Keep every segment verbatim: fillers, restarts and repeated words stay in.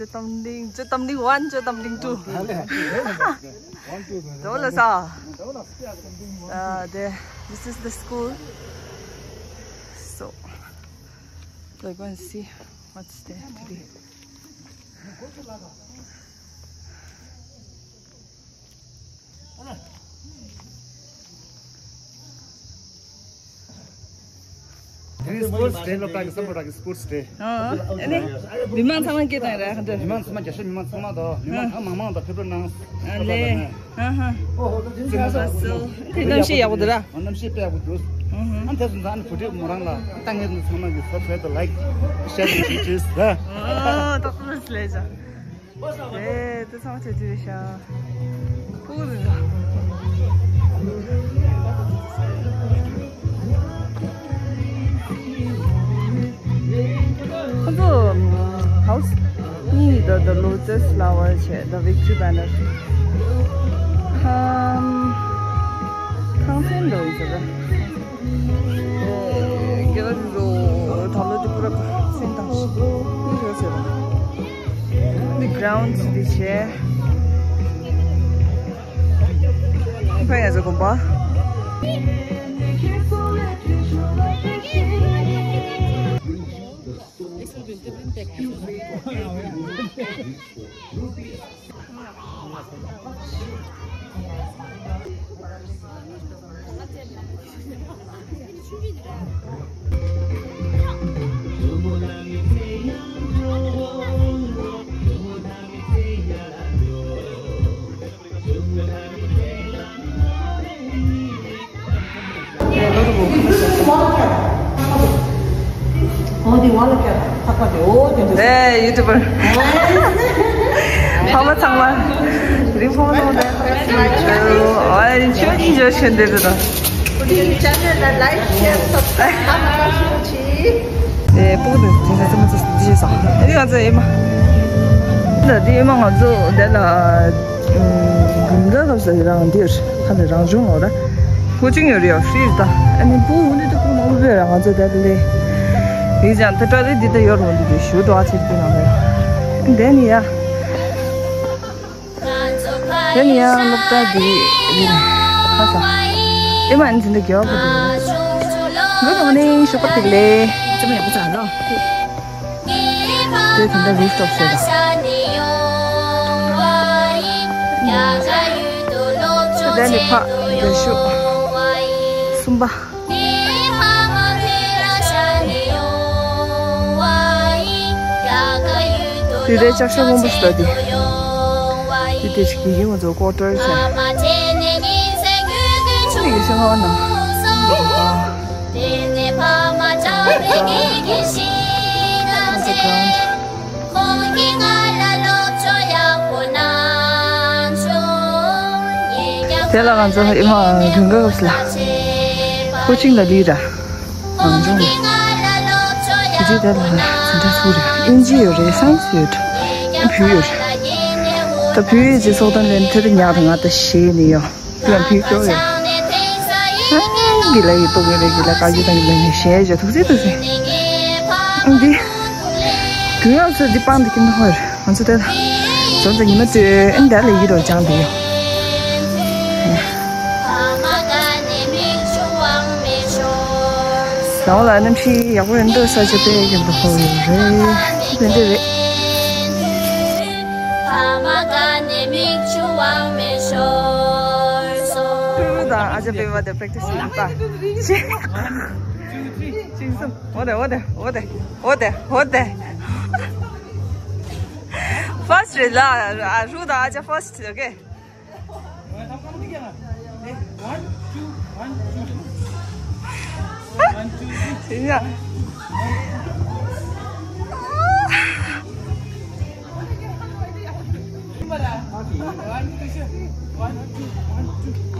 ཅོ་ཏམ་ལིང་། ཅོ་ཏམ་ལིང་ཝན། ཅོ་ཏམ་ལིང་ཊུ། དོ་ལ་ས། Uh, the, this is the school. So, we're going to see what's there today. དེ་རིང་སི་པོར་ཊི་ཌེ་ལོ། ད་གི་སམ་བྷོ་ཊ་གི་སི་པོར་ཊི་ཌེ། ཨ་ཨ་ནི། མི་མང་ཚང་མ་སྐད་བཏང་ར་ཧ་འདྲ། མི་མང་ཚང་མ། རྒྱ་ཤོད་མི་མང་ཚང་མ་དང་། མི་མང་ཨ་གང་མང་མང་དང་ཕེབས་རོགས་གནང་། ཨ་ལེ། ཨ་ཧ། ཨོ་ཧོ། ད་དེ་ཚོ་ཡག་པོ་འདུག་ར། ཨ། གནམ་གཤིས་ཡག་པོ་འདུག་ཨ་ནི་དེ་སོང་ཙང་ཨ་ནི་བུ་ཕྲུག་མོ་རང་ལ་ད་ངས་འདི་ཚང་མ་གི་སབ་སི་ཀ་རེབ་དང་ལའིཀ་ཤེར་དང་ཅི་ཅིས་ད། ཨོ་ཏོག་ཏོག་ལེ་ཅ། ཨེ་དེ་ཚང་མ་ཆེ་ཆེ་རེད་ཤག་ཁོ་ཚོ་ཧའོ་སི་གཉིས། The, the Lotus Flower བྱས། The Victory Banner. ཁམ་ཁང་སེམས་འགྲོ་ཡིན་ཟེར་བ། རྒྱལ་བ་རི་རོ་དར་ལོ་དེ་པུ་ར་སེམས་དང་ཞིག་ཡོད་ཟེར་བ། འདི་གྷ་རའུན་ཌི་འདི་བྱས། ཕ་ཡ་ཟེར་དགོན་པ། ཨེ་ཡུ་ཊུབ་པར། ཕ་མ་ཚང་མ། རིང་ཕ་མ་ཚང་མ། ཨ་ཆོས་ཀྱི་འཇོ་ཤེས་འདི་རེད་དོ། ཆེ་ནལ་ལ་ལའིཀ་ཤེར་སབ་སི་ཀ་རེབ་ཧ་མ་ག་ཤུ་ཆི། ཨེ་སྤུ་གུ་དེ་དེ་ཚོ་མ་ཚོ་འདི་ཞིག་ཟ། ཨ་ནི་ང་ཚོ་ཨེ་མ། ད་འདི་ཨེ་མ་ང་ཚོ་དེ་ལ། དགུན་ཁ་སྐབས་སུ་རང་འདིར་ཧ་ལས་རང་བྱུང་ལོ་ར། ཕོ་ཆིང་ཡོད་རེད་ཡ། ཧྥི་རི་ད། ཨ་ནི་སྤུ་གུ་འདི་ད་སྤུ་མང་པོ་ཡོད་ར། ང་ཚོ་ད་ལས་ཡིན་ཀྱང་ད་ཏྲ་རི་འདི་ད་ཡོད་རུང་འདི་དུས་ཞུ་འགྲོ་ཨ་ཚེ་འདི་ནང་ལ་ཡ། དེ་ནི་ཡ། དེ་ནི་ཡ་སློབ་གྲྭ་འདི་རེད། ཁ་ས། ཨེ་མ་ཨ་ནི་འཛིན་གྲྭ་བརྒྱད་པ་འདི་རེད། འགྲོ་རོགས་ནི་ཞོགས་པ་ཏིག་ལེ། ཅི་མ་ཡག་པོ་ཙང་རོ། དེ་དེ་འདྲ་རུབ་ཊོབ་བཟོས་དང་། དེ་ནི་ཕག་རྒྱ་ཤུག་གསུམ་པ། དེ་རེད། ལྕགས་ཤོག་སྔོན་པོ་ཞིག་ལྟ་དེ། དེ་དེ་ཞིག་གི་ཡིན། ང་ཚོ་ཀོ་ཊར་ཟེར། དེ་གི་ཤོག་ཧ་ན། དེ་ལ་ང་ཚོ་ཨེ་མ་དགུན་ཁ་སྐབས་ལ་ཕོ་ཆིང་ལ་ལི་ར། ནང་ཆུང་རེད། དེ་དེ་ལ་འཛིན་གྲྭ་ཚུགས་རེད། ཨིན་ཇི་ཡོད་རེད། སའེན་སི་ཡོད་རེད། བོད་ཡོད་རེད། ད་བོད་ཡིག་ཅིག་སོགས་དང་ལེན་ཐེ་རེ་ཉག་རེད། ང་ད་ཤེས་ནི་ཡོད། དེ་ཡང་བོད་སྐྱོ་ཡོད། ཨ་གི་ལ་ཡི་ཏོ་གི་རེ་གི་ལ་ག་ཡི་དང་གི་ལ་ཡི་ཤེས་ཡོད། ཐུགས་སྲས་ཐུགས་སྲས། ཨ་འདི་དུས་ཡང་ཚོ་འདི་སྤང་འདི་ཀིན་ཧོར། ང་ཚོ་དེ་ལ་ཚོ་འདི་ཉི་མ་དུས་ཨ་འདི་ལ་ཡི་རོ་ཅང་འདི་ཡོད། ནང་ལ་གནམ་གཤིས་ཡག་པོ་ཡིན་འདུག་ས་ཆ་དཔེ་ཡག་པོ་ཡོད་རེད། དེ་འདྲ་རེད། ཀྲུ་ཀྲུ་དང་ཨ་ཅག་པད་མ་དེ་པྲེག་ཊི་སི་ཡིན་པ། ཅིག་གསུམ། འོ་དེ་འོ་དེ་འོ་དེ་འོ་དེ་འོ་དེ། ཕར་སི་ཊི་རེད་ལ། ཨ་ཀྲུ་དང་ཨ་ཅག་ཕར་སི་ཊི། ཨོ་ཁེ། One, two, one, two. One, two, three. One, two, one, two, one, two.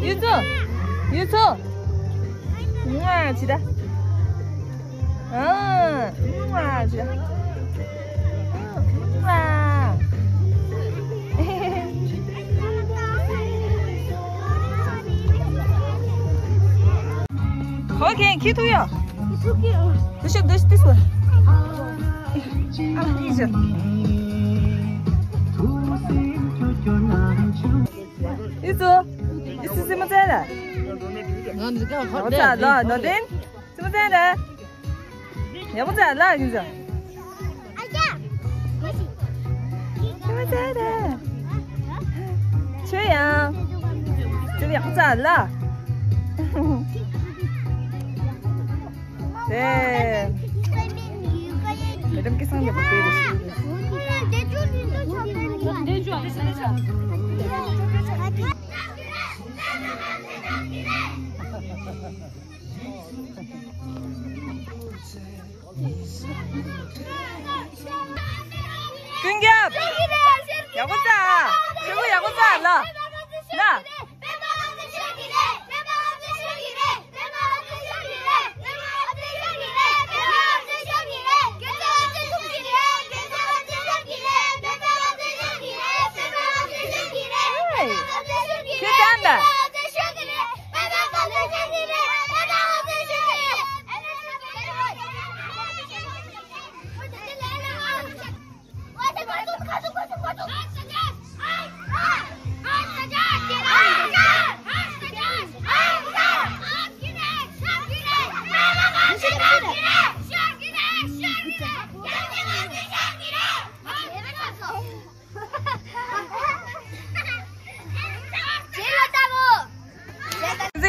ཡུ་ཚོ། ཡུ་ཚོ། ང་ཅི་ད། ཨ། ང་ཅི་ད། ང་། ཨོ་ཁེ། ཁྱེར་ཐུབ་ཡོད། ཁྱེར་ཐུབ་ཀྱི་ཡོད། འདི་ཤོག་འདི་ཤོག་འདི་ཤོག་ཨ་ལ་ཡིན་ཞོག་ཡུ་ཚོ། ཡུ་ཚོ་སི་མ་ཙེ་ར། ང་འདི་ག་ཁ་ཡག་པོ་ཙ་ལ་ནོ་ཏན། སི་མ་ཙེ་ར། ཡག་པོ་ཙ་ལ་ཡུ་ཚོ། ཨ་ཅག་སི་མ་ཙེ་ར། ཁྱོད་ཡང་། ཁྱོད་ཡག་པོ་ཙ་ལ། དེ། མེ་ཌམ་སྐལ་བཟང་ཡག་པོ་དཔེ་རེད། ཀུན་ཁྱབ། ཡག་པོ་ཙ། ཆུ་བོ་ཡག་པོ་ཙ་ལ། ལ། ཁྱོད་ཙམ་པ།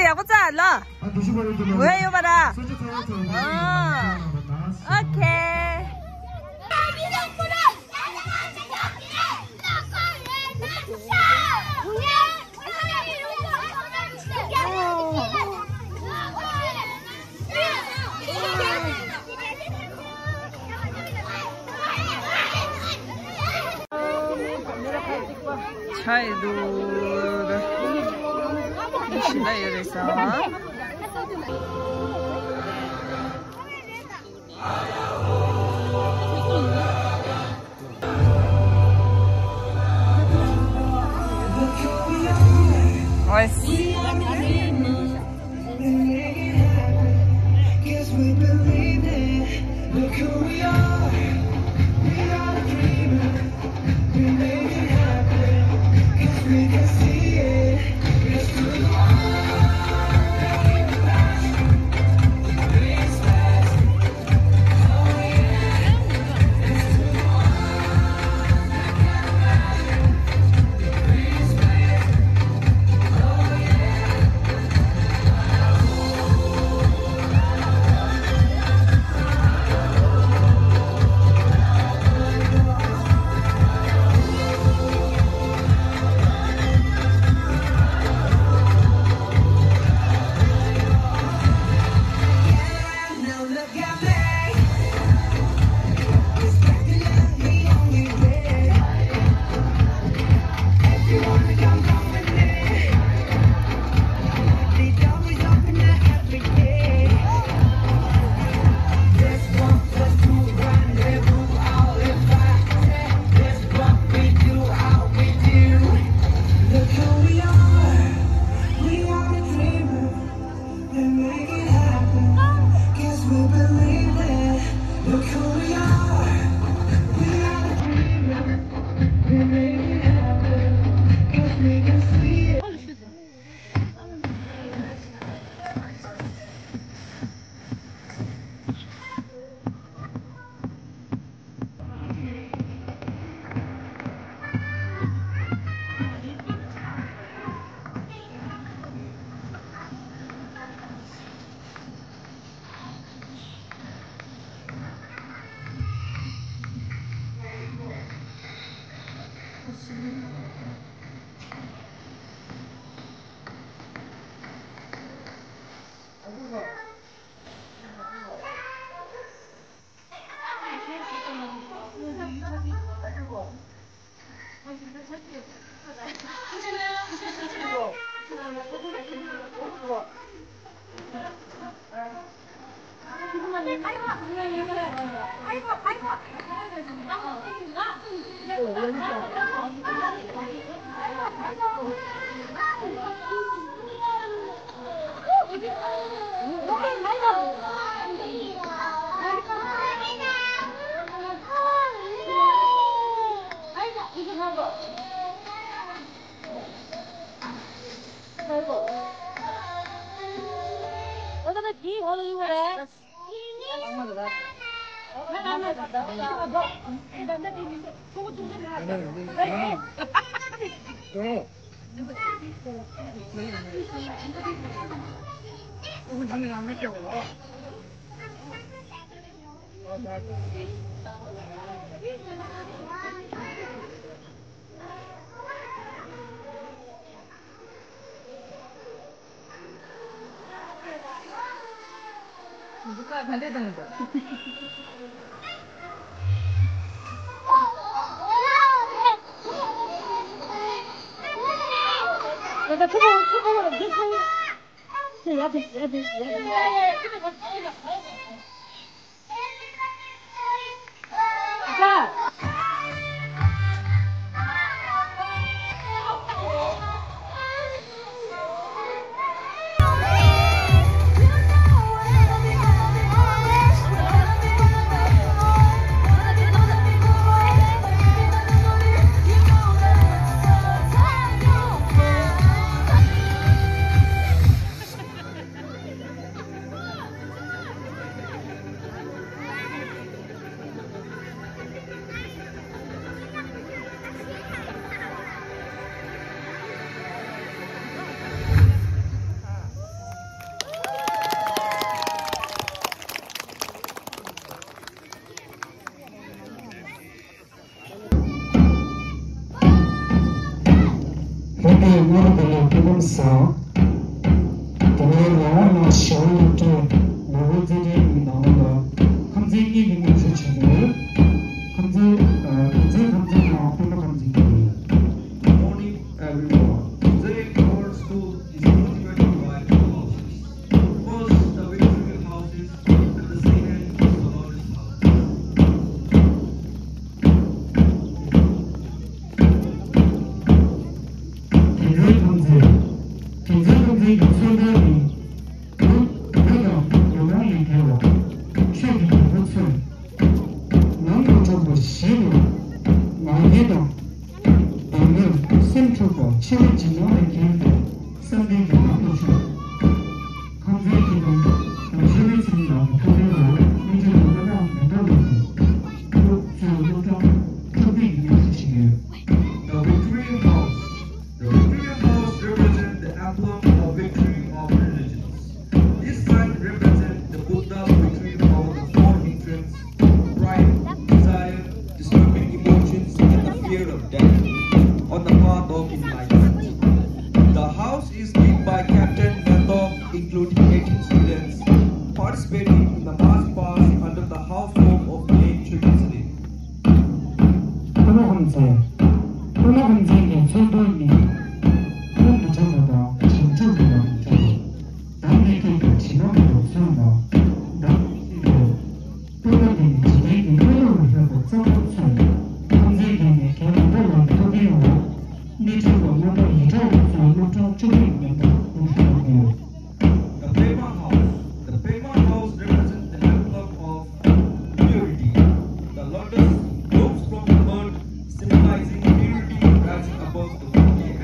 ཡག་པོ་ཙ་ལ། ངོས་ཡོད་པ་ར། ཨ། ཨོ་ཁེ། ཆ་ཡི་འདུག་ཤི་ན་ཡོད་རེད་ས། བོད་པའི་སྔ་རབས་བོད་ལུགས་སྐུ་ཁམས་བཟང་། དེ་ནས་ལས་དབང་ལ་ཞི་བ་སློབ་གྲྭའི་ནོར་བུ་རྩེ་གྲའི་མིང་དང་ལ་ཁམས་ཚན་གཉིས་ཀྱི་དངོས་གཞི་བྱས་ཏེ། ཁམས་ཚན། ཁམས་ཚན་ཁམས་ཚན་ནང་སྤུན་ཟླ་ཁམས་ཚན་གྱི། Good morning, everyone. Today our school is situated by two houses. First, the victory houses, and the second is the lotus house. དེ་ཚོའི་ཐམས་ཅད། དེ་ཚོའི་ཐམས་ཅད་ཀྱི་ཚོགས་འདུ་ནི། བོད་དང་ཉོན་མོངས་ལས་འགལ་བ། ཆོས་ཀྱི་རྒྱལ་པོ་མཚོན། ནང་དུ་འགྲོ་བར་བཞེད་ནས། ང་རྒྱལ་དང་། བདེ་སྨོན། སེམས་འཁྲུགས་པ། འཆི་བའི་འཇིགས་སྣང་ལས་བརྒལ་ཏེ་བསམ་གཏན་གྱི་ལམ་དུ་ཞུགས། ཁམས་ཚན་གྱི་དང་། དང་ཤེས་རིག་ཚན་ནང་ཐུགས་འགན་འོག་སློབ་ཆེན་དུ་སློབ་དཔོན་མེ་ཏོག་ལགས་ཀྱིས་སློབ་གཙོས་སློབ་གྲྭ་བཅུ་པའི་ཡིན་ཞུ་ཞིག་ཡོད། The victory house. The victory house represents the emblem of victory of religions. This sign represents the Buddha's victory over the four hindrance: pride, desire, disturbing emotions, and the fear of death on the path of enlightenment. The house is led by Captain Nato, including eighteen students, participating in the march past under the house form of Yen Children's Day. སྤུ་ན་ཁམས་ཚན། སྤུ་ན་ཁམས་ཚན་གྱི་ཚོགས་འདུ་ནི། སྐུ་མི་ཐོན་པ་དང་བྱང་ཆུབ་ཀྱི་ལམ་དུ། བདག་ནི་སྐྱེས་པའི་དྲི་མ་མེད་པར་བརྩོན་པ། བདག་ནི་སྐྱེས་པའི། སྤུ་ན་འདི་ནི་འཇིག་རྟེན་གྱི་དངོས་ལུགས་ལ་ལྷོད་པ་ཙམ་པོར་མཚོན། ཁམས་ཚན་གྱིས་ནི་རྒན་མེ་ཏོག་ལགས་ཀྱི་ཐུགས་འགན་འོག་སྣེ་ཁྲིད་པ་སྔོན་འགྲོ་ཡིད་གྲོགས་ལ་གཙོས་སློབ་གྲྭ་བཅུ་པའི་མཉམ་དུ་དབུ་ཁྲིད་གནང་གི་ཡོད། The Pema House. The Pema House represents the emblem of purity. The lotus blooms from the mud, symbolizing purity rising above the worldly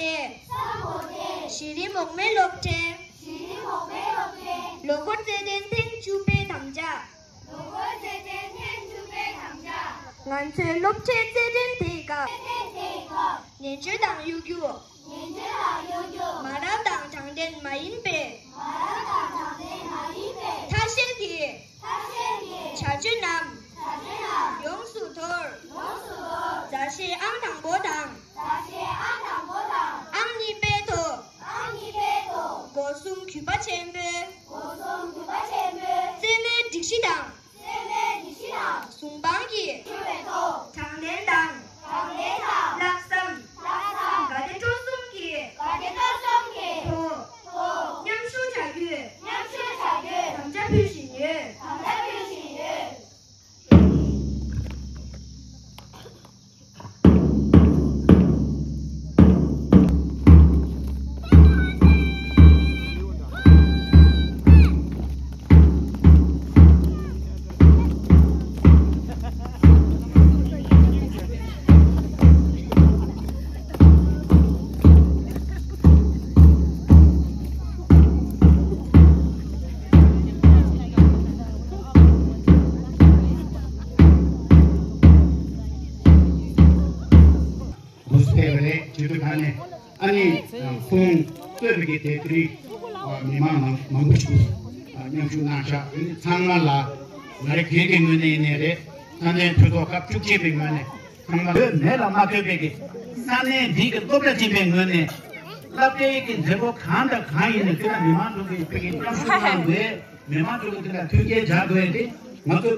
གཞི་རིམ་འོག་མའི་སློབ་གྲྭའི། གཞི་རིམ་འོག་མའི་སློབ་གྲྭའི། ལོ་འཁོར་རྩེད་འགྲན་ཐེངས་བཅུ་པའི་དམ་བཅའ། ལོ་འཁོར་རྩེད་འགྲན་ཐེངས་བཅུ་པའི་དམ་བཅའ། ང་ཚོའི་སློབ་གྲྭའི་རྩེད་འགྲན་དེའི་སྐབས། རྩེད་འགྲན་དེའི་སྐབས། ཉེན་བཅོལ་དང་གཡོ་སྒྱུ། ཉེན་བཅོལ་དང་གཡོ་སྒྱུ། མ་རབས་དང་དྲང་བདེན་མ་ཡིན་པའི། མ་རབས་དང་དྲང་བདེན་མ་ཡིན་པའི། ཐ་ཤལ་གྱི། ཐ་ཤལ་གྱི། བྱ་སྤྱོད་རྣམས། བྱ་སྤྱོད་རྣམས། ཡོངས་སུ་དོར། ཡོངས་སུ་དོར། མཛའ་བཤེས་ཨང་དང་པོ་དང་། མཛའ་བཤེས་ཨང་དང་པོ་དང་། ཨང་གཉིས་པའི་ཐོག་ཨང་གཉིས་པའི་ཐོག་སྒོ་གསུམ་གུས་པ་ཆེན་པོས། སྒོ་གསུམ་གུས་པ་ཆེན་པོས། རྩེད་མོའི་སྒྲིག་གཞི་དང་། རྩེད་མོའི་སྒྲིག་གཞི་དང་། གཟུངས་འབངས་ཀྱིས། འཁྲུལ་བའི་ཐོག་དྲང་བདེན་དང་། དྲང་བདེན་དང་། ལྷག་བསམ། ལྷག་བསམ། དགའ་བདེ་སྤྲོ་གསུམ་གྱི། དགའ་བདེ་སྤྲོ་གསུམ་གྱི། ཐོག་ཐོག་མཉམ་ཞུགས་བྱ་རྒྱུའི། མཉམ་ཞུགས་བྱ་རྒྱུའི། དམ་བཅའ་ཕུལ་བཞིན་ཡོད། དམ་བཅའ་ཕུལ་བཞིན་ཡོད། དགོས་སུ་ཕེབས་པ་རེད། སྤྱི་འཐུས་ཁག་ནས་ཨ་ནི་ཁོང་གཙོས་པའི་གི་དེ་དེ་རིང་མི་མང་མང་མང་པོ་ཞིག་མཉམ་ཞུགས་གནང་ཤག་ཚང་མ་ལ་ང་རང་སྒེར་གྱི་ངོས་ནས་ཡིན་ནའི་རེད། ས་གནས་གྲོས་ཚོགས་སྐབས་བཅུ་གཅིག་པའི་ངོས་ནས་ཚང་མ་ལ་མེད་ལ་མ་ལྟོས་པའི་གི་ས་གནས་འདི་གི་སློབ་གྲྭ་ཆེན་པོའི་ངོས་ནས་སློབ་གྲྭའི་གི་མཛད་སྒོ་གང་དང་གང་ཡིན་ནའི་དེ་ལ་མི་མང་ཚོ་གི་ཕ་གི་མཉམ་ཞུགས་གནང་དགོས། མི་མང་ཚོ་གི་དེ་ལ་མཐུན་རྐྱེན་སྦྱར་དགོས་ཏེ། ང་ཚོ།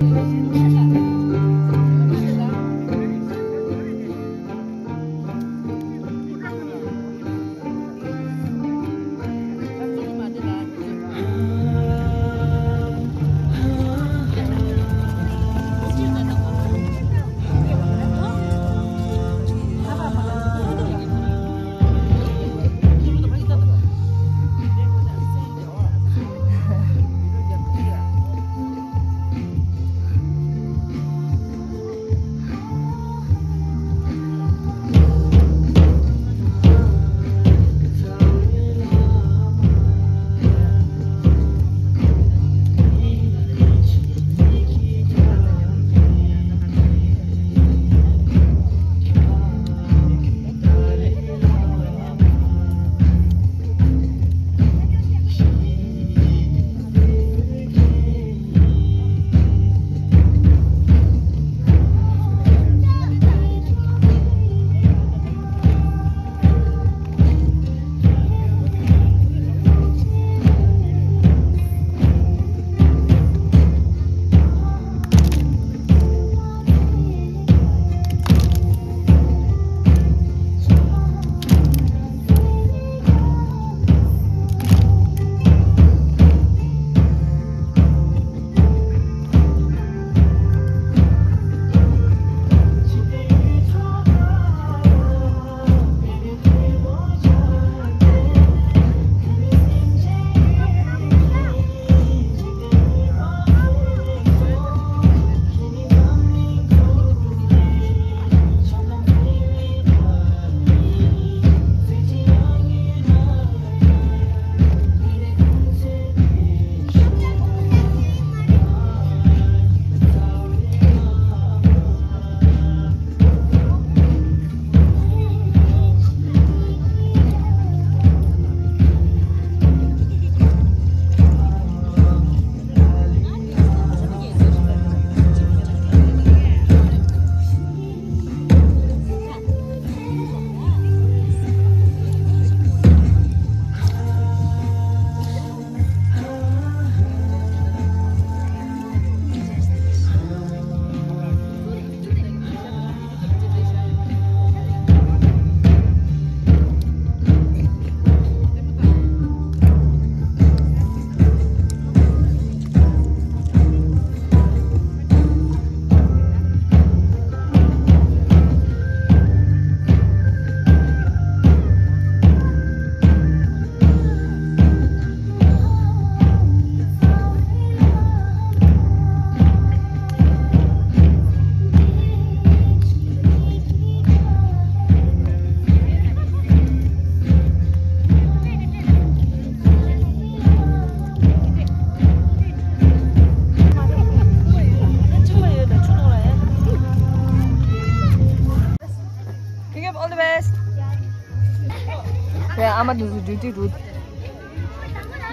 ཨ་མ་དེ་ཚོ་ཌིའུ་ཊི་རུ།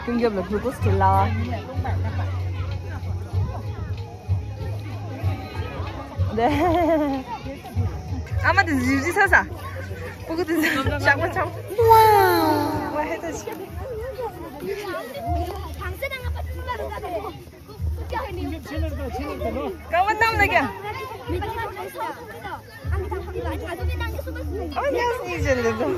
ཀུན་ཁྱབ་ལ་གླུ་ཀོས་སྤྲད་ལ། ཨ་མ་དེ་ཚོ་ཌིའུ་ཊི་ཚར་ས། སྤུ་གུ་དེ་ཚོ་ཞག་པ་ཚང་། ཝའོ། ཝའོ་ཧེ་ད་ཆི། རྐང་པ་གནམ་ལ་བརྐྱངས། ཨ་ཉག་གཉིས་བྱས་ལེ་དོ།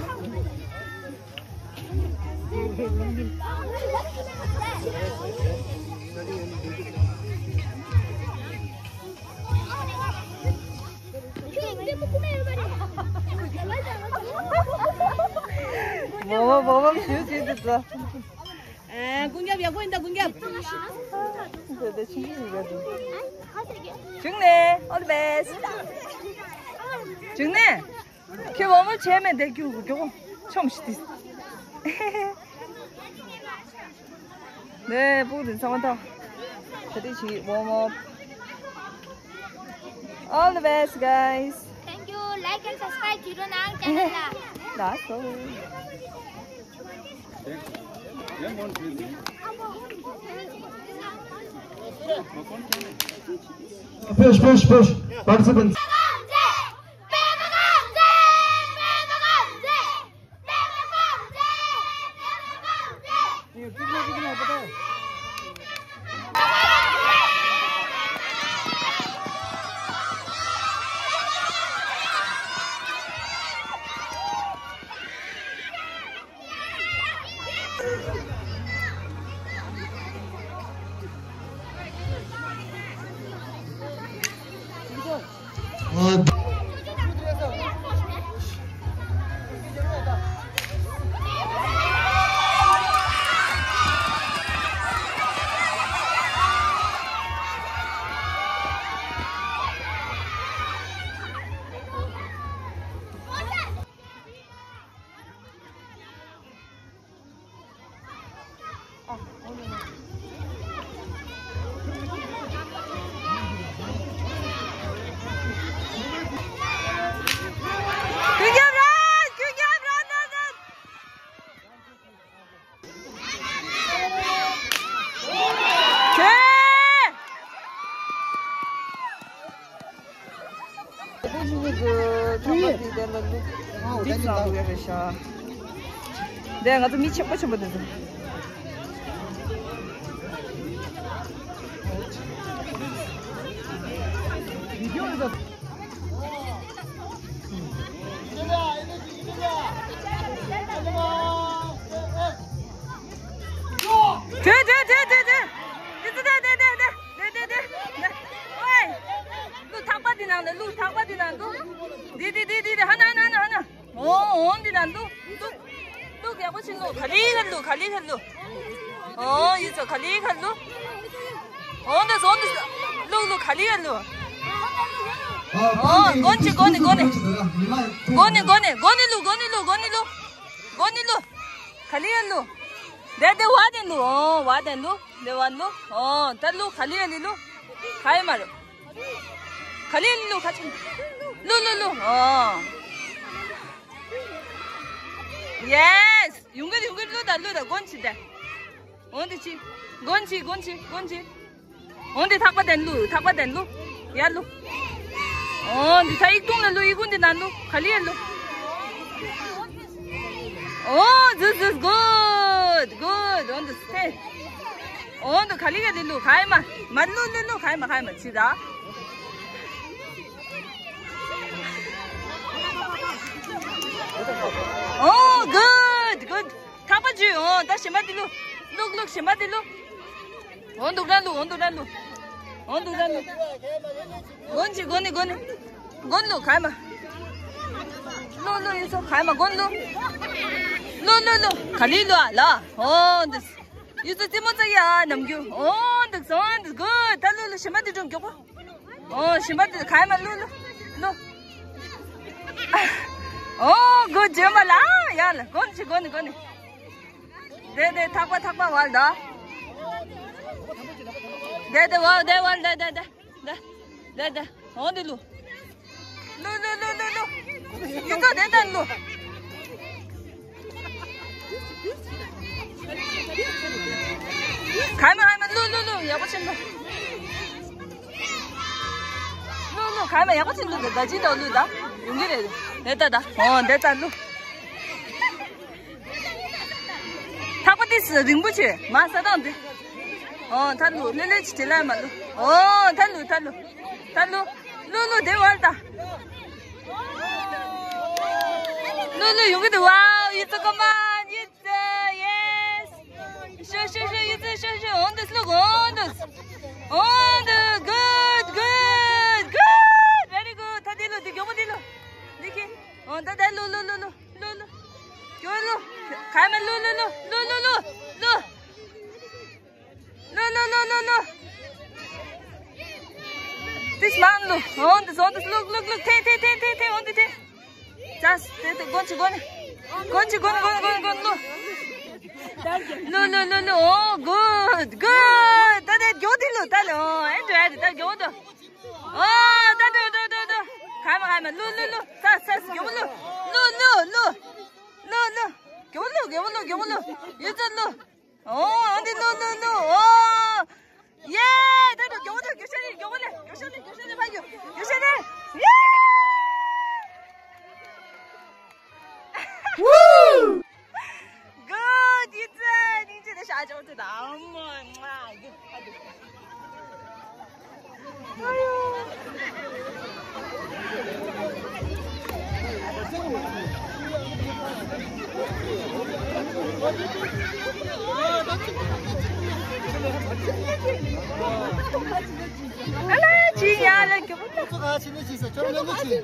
བོ་བོ་བོ་བོ་ཞུ་ཞུ་དུ་ཙོ། ཨ། ཀུན་ཁྱབ་ཡག་པོ་ཡིན་ད་ཀུན་ཁྱབ། བྱུང་ནས། All the best། བྱུང་ནས། ཁྱེད་འོ་མ་བྱས་མེད་དེ་ཁྱུ་གུ་གྱོག་ཆོམ་ཤི་ཏིས། ནས་སྤུ་གུ་དེ་ཚང་མ་ཐོ། ད་དེ་ཞིག་warm up། All the best, guys. Thank you. Like and subscribe to the Nang channel. That's all. Push, push, push. Participants. དེ་ང་ཚོ་མི་ཆེན་པོ་ཆེན་པོ་དེ་ཚོ། ཐོས་ཐོས་ཐོས་ཐོས་ཐོས། ཨོའི། ལུ་ཐག་པ་འདི་ནང་ལ་ལུ། ཐག་པ་འདི་ནང་ལུ། འདི་འདི་འདི་འདི་འདི། ཧ་ན་ཧ་ན་ཧ་ན་ཧ་ན། འོ་འོ་འདི་ནང་ལུ་ལུ། ལུ་ག་གོ་ཆིན་ལུ། ག་ལི་ག་ལུ། ག་ལི་ག་ལུ། འོ་ཡིད་ཚོ་ག་ལི་ག་ལུ། འོ་འདི་འོ་འདི་ལུ་ལུ་ག་ལི་ག་ལུ། འོ་གོན་ཅི་གོན་ནི་གོན་ནི། གོན་ནི་གོན་ནི་གོན་ནི་ལུ། གོན་ནི་ལུ་གོན་ནི་ལུ། གོན་ནི་ལུ། ག་ལི་ག་ལུ། དེ་དེ་བ་དེ་ལུ། འོ་བ་དེ་ལུ། དེ་བ་ལུ། འོ་ད་ལུ་ག་ལི་ག་ལི་ལུ། ག་ཡི་མ་རུ། ག་ལི་ལུ་ག་ཆུ། ལུ་ལུ་ལུ། ཨོ། ཡེས། ཡུང་གི་ཡུང་གི་ལུ་ད་ལུ་ད་གོན་ཆི་ད། འོན་ཏེ་ཆི། གོན་ཆི་གོན་ཆི་གོན་ཆི། འོན་ཏེ་ཐག་པ་དན་ལུ། ཐག་པ་དན་ལུ། ཡ་ལུ། འོན་ཏེ་ད་ཡིག་ཐུང་ལ་ལུ། ཡིག་ཀུན་ཏེ་ན་ལུ། ག་ལི་ཡ་ལུ། Oh, this is good, good. On the stay. On the Khaliga de Lu, Kaima. Madlu de Lu, Kaima, Kaima, Chida. Oh, good, good. Tapaju, oh, that's Shimadilu. Look, look, Shimadilu. On the Randu, on the Randu. On the Randu. Gonji, Goni, Goni. Gon lu, kaima. Lu, lu, yuso, kaima, gon lu. Lu, lu, lu. Kali lu, la. Oh, this. Yuso, timo tsa ya, nam gyu. Oh, this, oh, this, good. Ta lu, lu, shima di dum gyo. Oh, shima di, kaima, lu, lu. Lu. Oh, good, jema la. Ya, la. Gon chi, gon, gon. De, de, thakpa, thakpa, wal da. De, de, wal, de, wal, de, de, de. ད། ད། ད། འོ་འདི་ལུ། ལུ་ལུ་ལུ་ལུ་ལུ། ཡིན་ཙོ་དེ་ད་ལུ། ག་མ་ག་མ་ལུ་ལུ་ལུ་ཡག་པོ་ཆེན་པོ། ལུ་ལུ་ག་མ་ཡག་པོ་ཆེན་ལུ་ད་ད་ཅི་ད་ལུ་ད་ཡོང་གི་རེད། དེ་ད་ད་ཨོ་དེ་ད་ལུ། ཐག་པ་དེ་སུ་རིང་པོ་ཆེ་མ་ས་དང་དེ། ཨོ་ད་ལུ་ལེ་ལེ་ཆི་དེ་ལ་མ་ལུ། ཨོ་ད་ལུ་ད་ལུ་ད་ལུ་ལུ་ལུ་དེ་བར་ད། ལུ་ལུ་ཡོང་གི་འདུག Wow, it's a command. It's a yes. Sure, sure, sure. It's a sure, sure. On this, look, on this. On the good, good, good. Very good. ད་དེ་ལོ་དེ་མགྱོགས་པོ་དེ་ལོ། འདི་ཁྱེར། ཨོ་ད་ད་ལོ་ལོ་ལོ་ལོ་ལོ་ལོ། མགྱོགས་ལོ། ག་མ་ལོ་ལོ་ལོ་ལོ་ལོ་ལོ་ལོ། ལོ་ལོ་ལོ་ལོ་ལོ། This man, look. On this, on this, look, look, look. ཐེ་ཐེ་ཐེ་ཐེ་ཐེ། On the ཐེ། Just ཐེ་ཐེ། གོན་ཆི་གོན་ནི། གོན་ཆི་གོན་གོན་གོན་གོན་ལོ། ལོ་ལོ་ལོ་ལོ། Oh, good, good. ད་ད་མགྱོགས་དེ་ལོ་ད་ལོ། ཨེ་འདྲ་ཡ་དེ་ད་མགྱོགས་དོ། ཨོ་ད་ད་ད་ད་ད། ག་མ་ག་མ་ལོ་ལོ་ལོ། ས་ས་མགྱོགས་ལོ། ལོ་ལོ་ལོ། ལོ་ལོ། མགྱོགས་ལོ་མགྱོགས་ལོ་མགྱོགས་ལོ། ཡོད་ཚད་ལོ། ཨོ་འདི་ལོ་ལོ་ལོ། ཨོ། ཡེ། ད་དུང་མགྱོགས་པོ་དང་མགྱོགས་ཤ་ནི་མགྱོགས་པོ་ནི་མགྱོགས་ཤ་ནི་མགྱོགས་ཤ་ནི་ཕ་གི་མགྱོགས་ཤ་ནི། ཡེ། Woo! Good, ཡིད་ཚེ་སྙིང་རྗེ་དང་ཤ་ཅོག་ཚེ་དང་ཨ་མ་ང་གི་ཕ་གི། ཨ་ལ་ཅི་ཡ་ལ་གི་བུ། ཚོ་ག་ཕྱི་ནས་ཅི་ཟེར་ཁྱོད་ལ་ནི་ཅི། ཡ་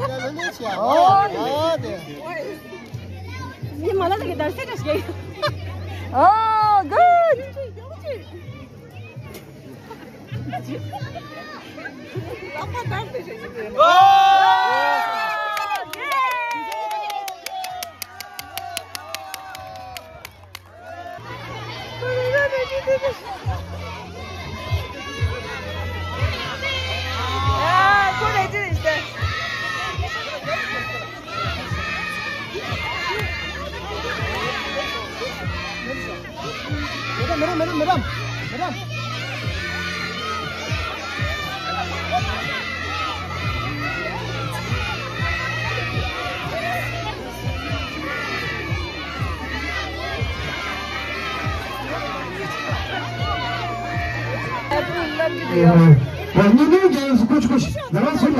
ལ་ནི་ཅི་ཨ། ཨོ་ཨ་དེ། ཉི་མ་ལ་དེ་གི་དར་སེ་དྲ་ཞིག་ཨོ་གུཌ། madam, madam, madam, madam. कुछ कुछ जरा सुन।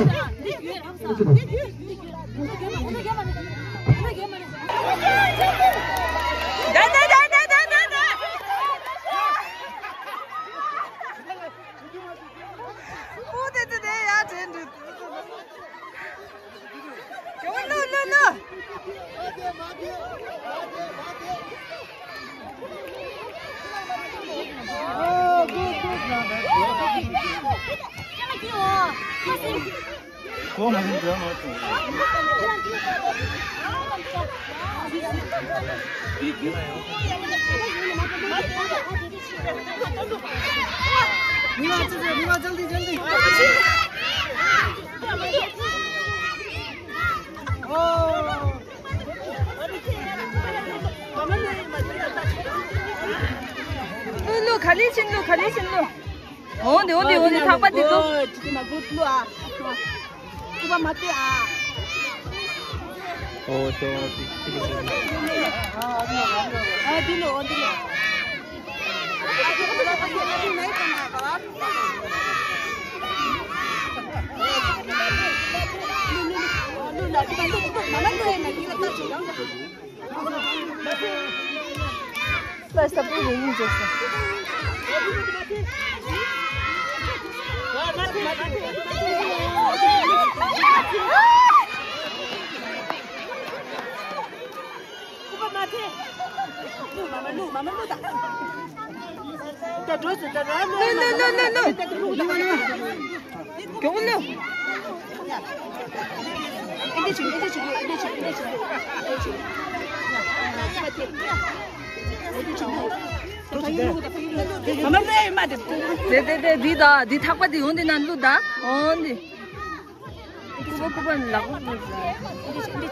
ལུ་ལུ་ག་ལེ་ཕྱིན་ལུ་ག་ལེ་ཕྱིན་ལུ། འོང་དེ་འོང་དེ་འོང་དེ་ཐག་པ་དེ་དུ། ཨོ་ཏོ་ཨ་དེ་ལོ་འོང་དེ་ལོ། དེ་དེ་དེ་འདི་དང་འདི་ཐག་པ་འདི་ཡོང་འདི་ན་ལུ་ད་འོང་འདི། ཀུ་པ་ཀུ་པ་ལག་པ་ཀུ་པ།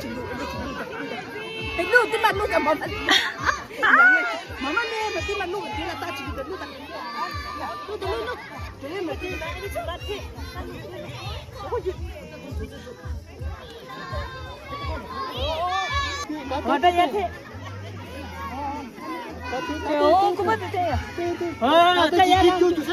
ལུག་དེ་མ་ལུག་ག་མ་མ། མ་མ་ནས་མ་དེ་མ་ལུག་དེ་ལ་ལྟ་ཅིག་གི་ལུག་དང་། ལུག་དེ་ལུག་ལུག་དེ་མ་དེ། ང་ད་ཡ་ཐེ། ཨོ་ཀུ་མ་དེ་ཐེ་ཡ། ཨ་ད་ཡ་རང་།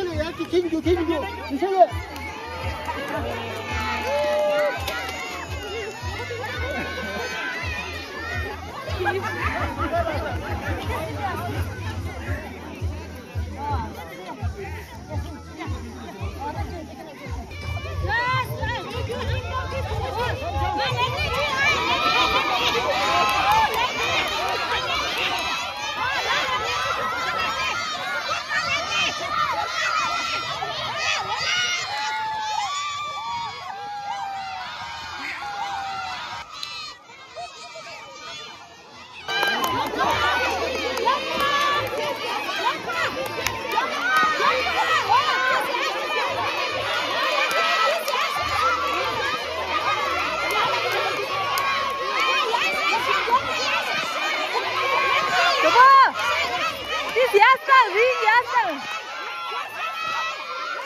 ཡ་སང་རིང་ཡ་སང་།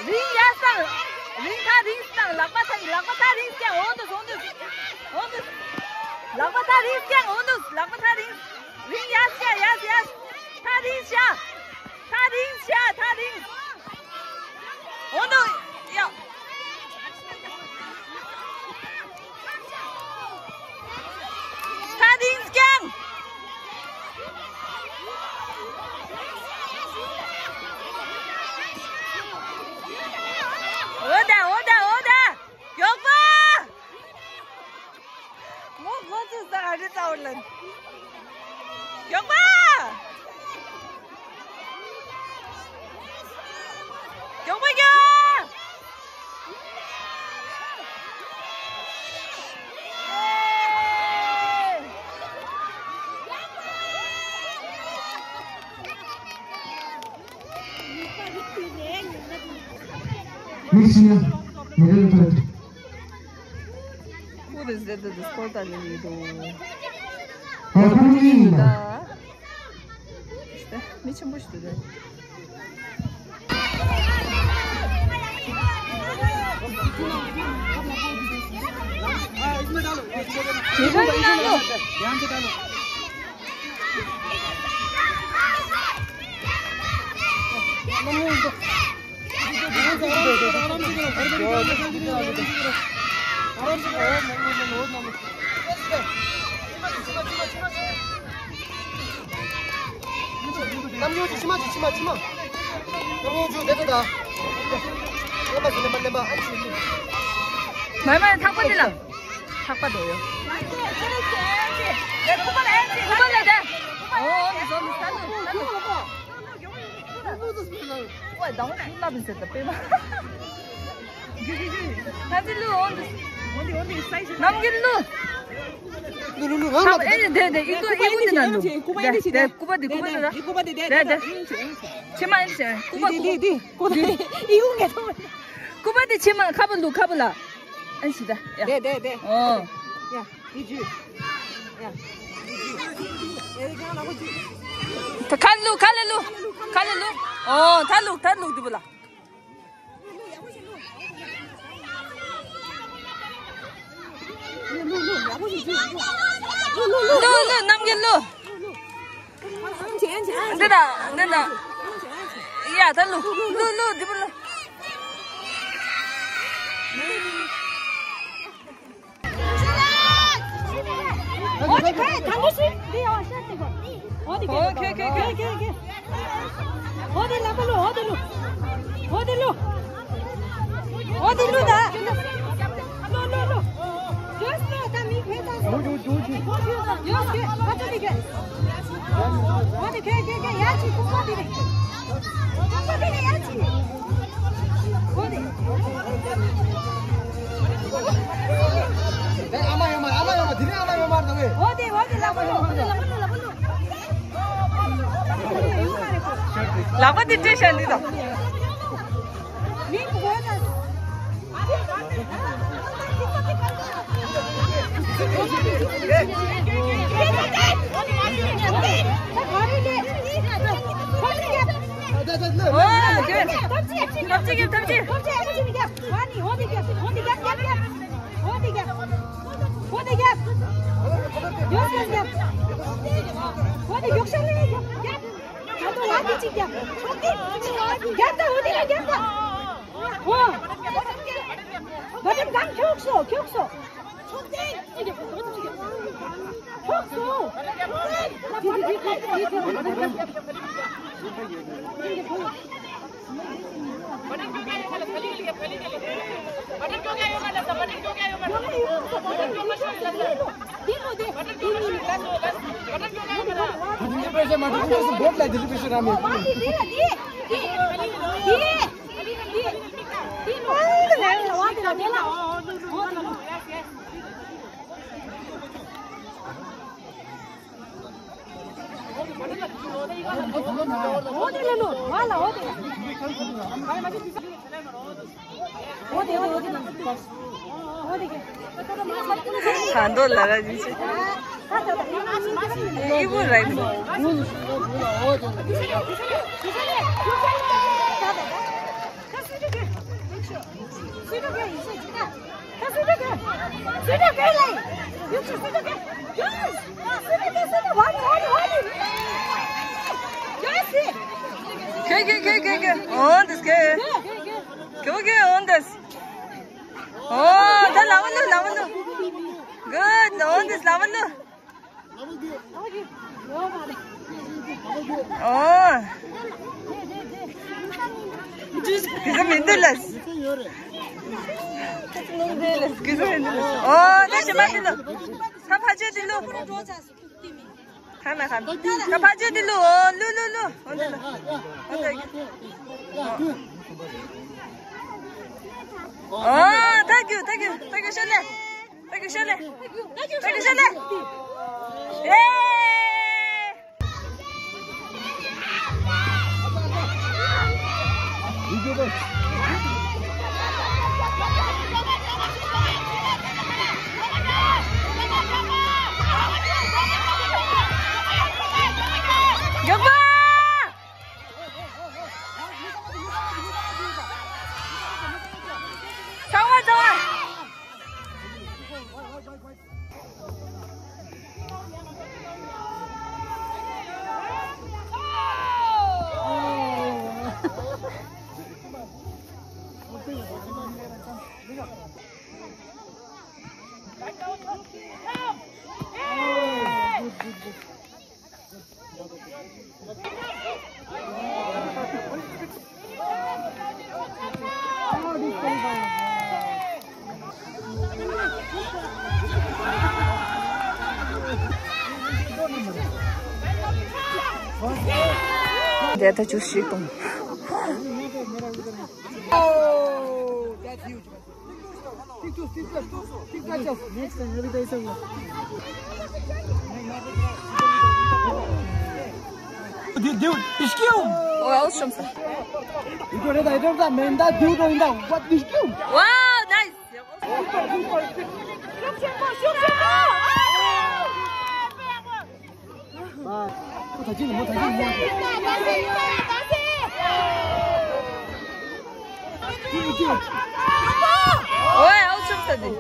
རིང་ཡ་སང་། རིང་ཐག་རིང་སང་། ལག་པ་ཐག་ལག་པ་ཐག་རིང་སྐྱ། འོང་དུ་འོང་དུ། འོང་དུ། ལག་པ་ཐག་རིང་སྐྱ། འོང་དུ། ལག་པ་ཐག་རིང་། རིང་ཡ་སྐྱ་ཡ་ཡ། ཐག་རིང་སྐྱ། ཐག་རིང་སྐྱ་ཐག་རིང་། འོང་དུ། ཡ། ཐག་རིང་སྐྱ། འོ་ད་འོ་ད་འོ་ད། མགྱོགས་པ། མོ་ཁོ་ཚོ་ས་ཨ་རི་ཙའོ་ལན། མགྱོགས་པ། མགྱོགས་པ་རྒྱག་མི་ཤི་ན་མི་རེ་ཐོད། Who is that? This called Alido. ཨ་ཁུ་མི་ཡིན་ན། མི་ཆེན་པོ་ཞིག་འདུག་གས། མི་ཁ་ཡིན་ན་ལོ། མ་མ་ཐག་པ་འདི་ལ། ཐག་པ་འདོགས་ཡོད། ཁུ་པ་ལ་དེ། ཨོ་མི་བཟོ་མི་ས་ནུ་ས་ནུ། ཨོ་ད་ངོ་ཁུ་ལ་བི་ཟེར་ད་པེ་མ། ང་ཚོ་ལུ་འོང་འདུག་ནམ་གྱི་ལུ། ལུ་ལུ་ལུ་ང་ཨེ་ནི་དེ་དེ་ཨི་ཏུ་ཨི་ཝུ་ནི་ན་ལུ། དེ་དེ་ཀུ་པ་དེ་ཀུ་པ་དེ་ལ། དེ་དེ་ཕྱི་མ་ཨེ་ནི་ཀུ་པ་དེ་ཀུ་པ་དེ་ཕྱི་མ་ཁ་པ་ལུ་ཁ་པ་ལ། ཨེ་ནི་ད་ཡ། དེ་དེ་དེ། ཨོ། ཡ། ད་ཁ་ལུ་ཁ་ལ་ལུ། ཁ་ལ་ལུ། ཨོ་ད་ལུ་ད་ལུ་དུ་བུ་ལ། ལུ་ལུ་ནམ་གྱི་ལུ། འདི་ད་འདི་ད། ཡ་ད་ལུ་ལུ་ལུ་དུ་བུ་ལུ། འོ་དེ་ག་དང་པོ་ཞིག་འདི་ཡོང་ཤག་དེ་གོ། འོ་དེ་ག་ཨོ་ཁེ་ཁེ་ཁེ། ཁེ་ཁེ། འོ་དེ་ལ་པ་ལུ། འོ་དེ་ལུ། འོ་དེ་ལུ། འོ་དེ་ལུ་ད། ལུ་ལུ་ལུ། ཡོས་ལུ་ད་མི་ཕེ་ད་སོ། ཡོས་ཀེ་ཧ་ཅི་མི་ཀེ། འོ་དེ་ཁེ་ཁེ་ཁེ་ཡ་ཅི་ཀུ་ཀུ་དེ་རེད། ཀུ་ཀུ་དེ་རེད་ཡ་ཅི། ལག་པ་དེ་སྤྲད་བཞག་འདི་དང་། ཨོ། ཐབས་ཅིག་ཐབས་ཅིག་ཐབས་ཅིག་ཁ་འདོད་ལ་ར་ཇི་ཆེ། ཨི་བོ་རའི་ནོ། ཁེ་ཁེ་ཁེ་ཁེ་ཁེ། འོན་ཏེ་ཁེ། ཁེ་ཁེ་འོན་ཏེ། ཨོ། ད་ལ་བ་ལུ་ལ་བ་ལུ། གུཌ། འོན་ཏེ་ལ་བ་ལུ། ཨོ། གི་ས་མི་འདུག་ལ། གི་ས་མི་འདུག་ལ། ཨོ། ད་ཞི་མ་འདི་ལུ། ད་ཕ་ཆོས་འདི་ལུ། ཁ་མ་ཁ་མ། ད་ཕ་ཆོས་འདི་ལུ། ཨོ། ལུ་ལུ་ལུ། ཨོ་འདི་ལུ། ཨོ་འདི། ཨོ། ད་གུ་ད་གུ་ད་གུ་ཤ་ལེ། ད་གུ་ཤ་ལེ། ད་གུ་ཤ་ལེ། ཨེ། མགྱོགས་པ། ཚང་མ་ཚང་མ། འདི་ལྟ་བཅུ་བཞི་གཏོང་། Wow, nice. ཨོའི། ཨའུ་ཆུང་ས་འདི།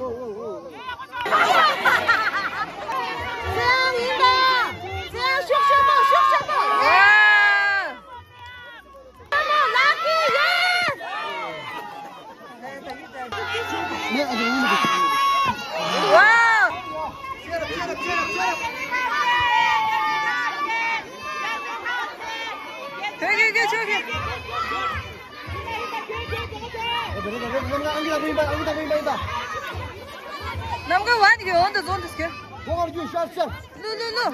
ནམ་མཁའ་བ་ནི་གི་འོན་ཏེ་བཟོ་འདུག་ཟེར། ལུ་ལུ་ལུ།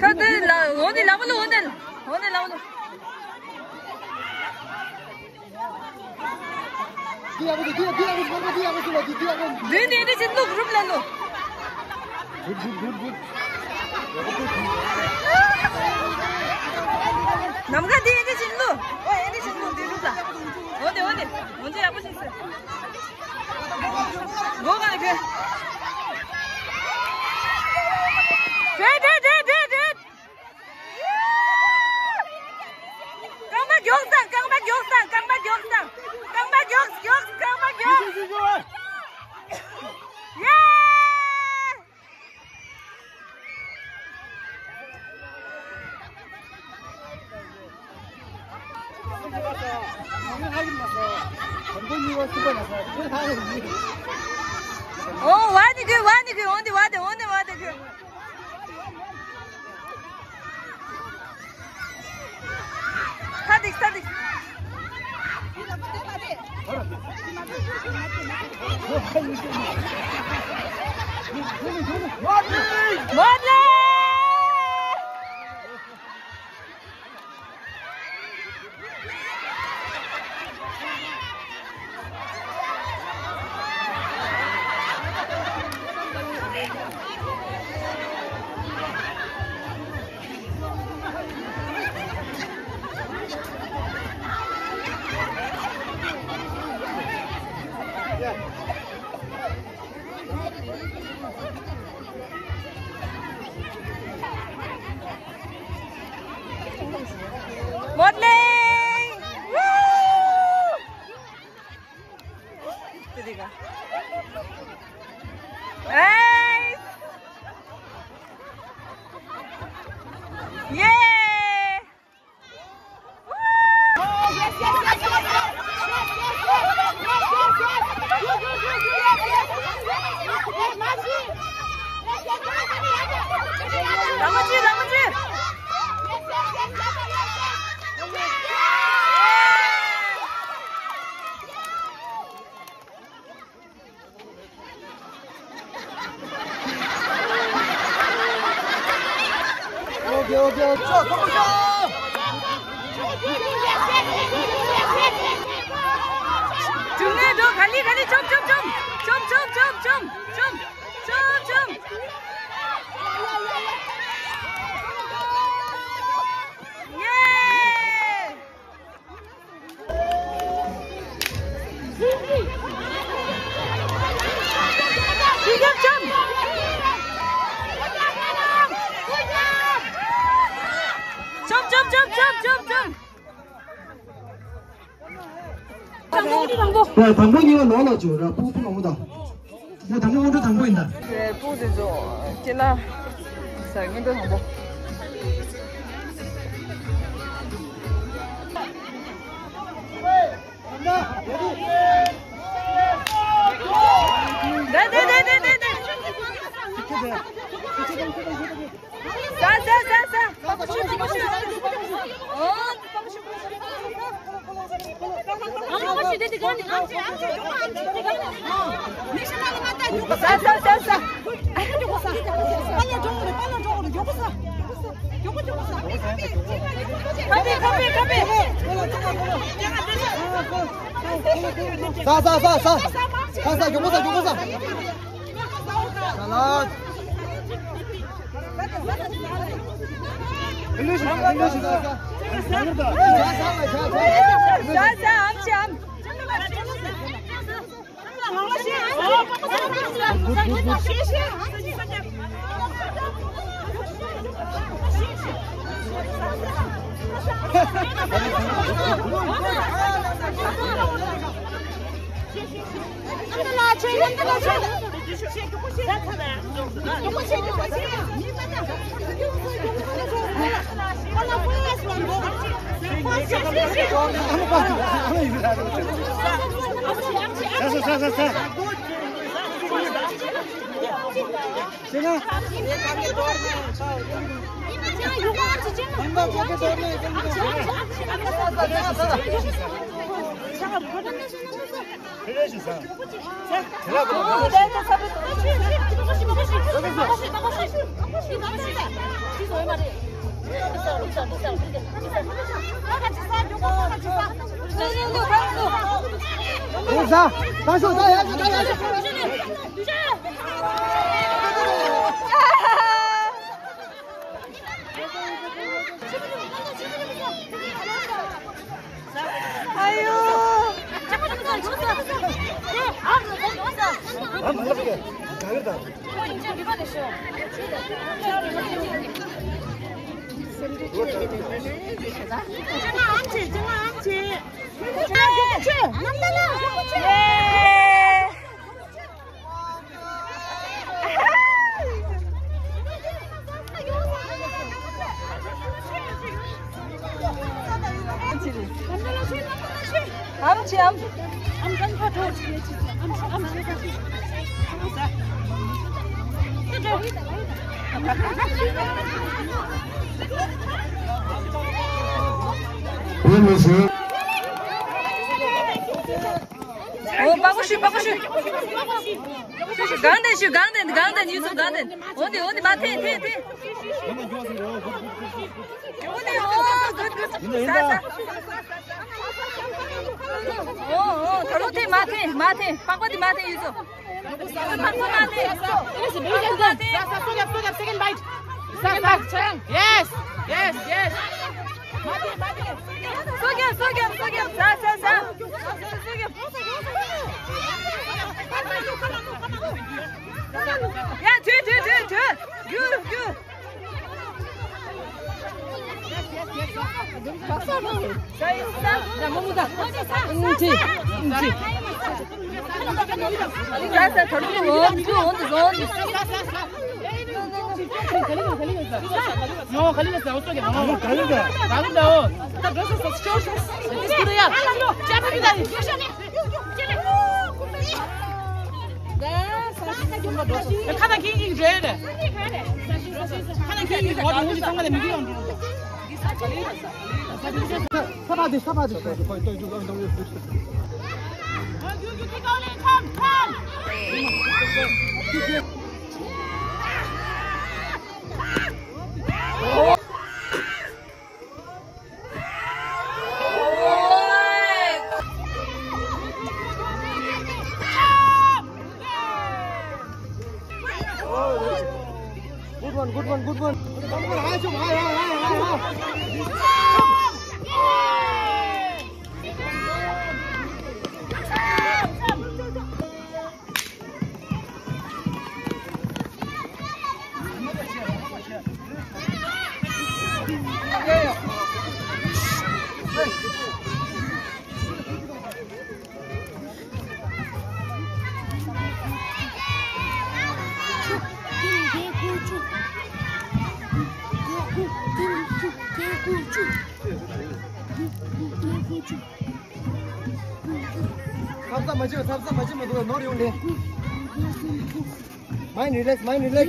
ཁ་དེ་ལ་འོ་ནི་ལ་བ་ལུ། འོ་ནི་ལ་བ་ལུ། འདི་ཡག་པོ་འདུག་འདི་ཡག་པོ་འདུག་འདི་ཡག་པོ་འདུག་འདི་ཡག་པོ་འདུག་ལུས་ནི་འདི་ཅི་འདུག་རུབ་ལ་ལུ། Good, good, good, good. ཡག་པོ་ཞིག་ཟེར། སྒོ་གང་ཁེ། རེད་རེད་རེད་རེད་རེད། རྐང་པ་མགྱོགས་སང་། རྐང་པ་མགྱོགས་སང་། རྐང་པ་མགྱོགས་སང་། རྐང་པ་མགྱོགས་མགྱོགས། རྐང་པ་མགྱོགས། ཡེ། ཨོ་ཝ་ནི་གི་ཝ་ནི་གི་ཨོ་ནི་ཝ་དེ་ཨོ་ནི་ཝ་དེ་གི། ཐ་དིག་ཐ་དིག་མོ་ལེ། མོར་ནིང། ཡེ། ཨོ་ཁེ། ཨོ་ཁེ། ཨོ་ཁེ། ཤོག་ཐོག་ཤོག་བྱུང་ནས་འགྲོ། ག་ལི་ག་ལི། བཅོམ་བཅོམ་བཅོམ། བཅོམ་བཅོམ་བཅོམ། ཡེ། ཡ། དང་པོ་གཉིས་པ་ལོག་ལོག་བྱོས་ར། སྤུ་གུ་མང་པོ་དང་། ཡ། དང་པོ་སྔོན་འགྲོ་དང་པོ་ཡིན་ད། རེད། སྤུ་གུ་དེ་ཚོ་སྐེ་ལ་ཟ། སྔོན་འགྲོ་དང་པོ། ཟ་ཟ་ཟ་ཟ། ཟ་ཟ་ཟ་ཟ། ཁ་པེ་ཁ་པེ་ཁ་པེ། ཟ་ཟ་ཟ་ཟ། ཟ་ཟ། མགྱོགས་པོ་ཟ། མགྱོགས་པོ་ཟ། ལ། ཨ་ཡོ། ཨོ། པགས་ཀོ་བཤུས། པགས་ཀོ་བཤུས། བཤུས། བཤུས། སྒང་སྟེང་བཤུས། སྒང་སྟེང་། སྒང་སྟེང་། ཡུལ་ཚོ་སྒང་སྟེང་། འོ་འདི། འོ་འདི། མར་འཐེན། འཐེན། འཐེན། འོ་འདི། ཨོ། གུཌ། གུཌ། ཟ། ཟ། ཨོ། ཨོ། ད་རུང་འཐེན། མར་འཐེན། མར་འཐེན། པགས་པ་འདི་མར་འཐེན། ཡུལ་ཚོ། པགས་པ་མར་འཐེན། པགས་པ་མར་འཐེན། Second bite. Second bite. Yes. Yes. སོ་རྒྱབ། སོ་རྒྱབ། སོ་རྒྱབ། ཟ། ཟ། ཟ། སོ་རྒྱབ། ཡ། དྲུད། དྲུད། དྲུད། དྲུད། རྒྱུག་རྒྱུག Good one, good one, good one. High jump, high, high, high, high, high. ཐབ་ཚང་མ་བྱེད། ཐབ་ཚང་མ་བྱེད་མ་འདུག་ནོར་ཡོང་ལེ། Mind relax, mind relax.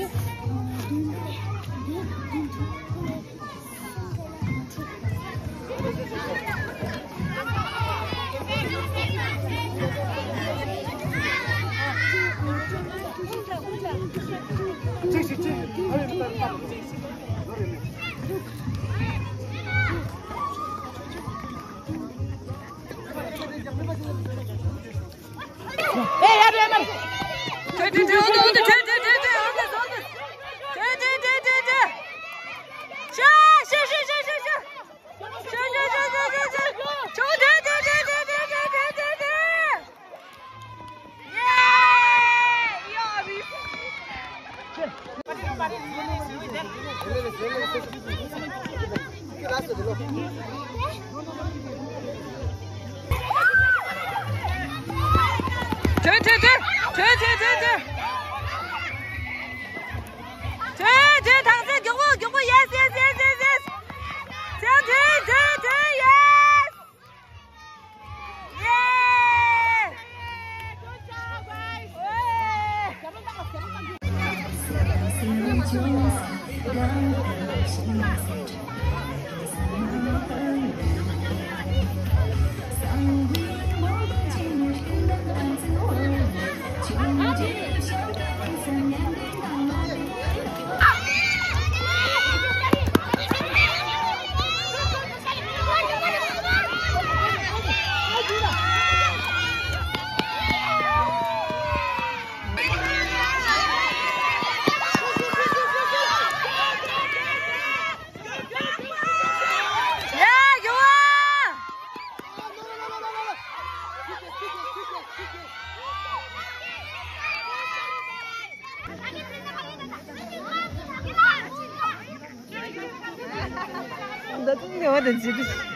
ཐོན། ཐོན། ཐོན། ཐོན། ཐོན། ཐོན། ཐོན། ཐང་ཚན་མགྱོགས་པོ། མགྱོགས་པོ། Yes, yes, yes, yes, yes. ཚན། ཐོན། ཐོན། ཐོན། Yes. Yeah. ད་དུང་ངེས་པ་དང་བརྗེད་དུ།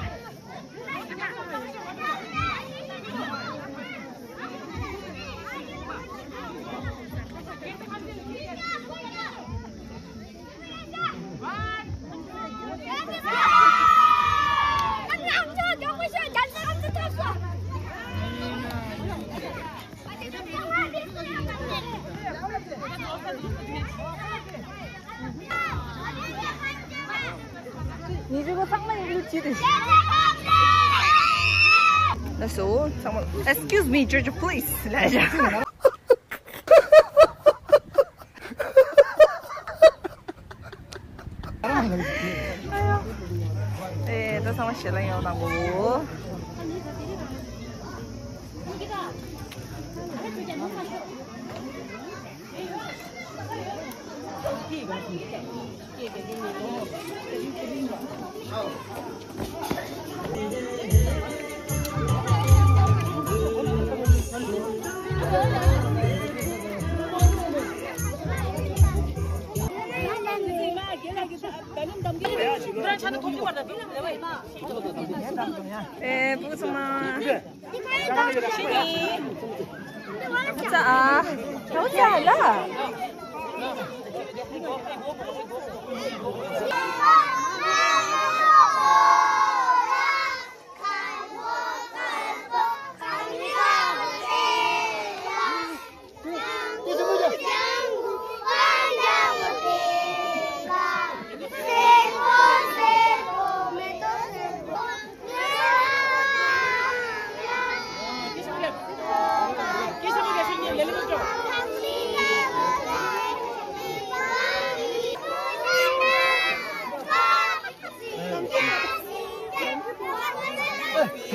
ལགས་སོ། ཚང་མ། Excuse me, Georgia, please. ཨེ། ད་ཚང་མ་ཞལ་ལག་ཡོང་དང་གོ། ཨེ། ཕྲུ་གུ་ཚང་མ། ཨ། ད་ལ། ད་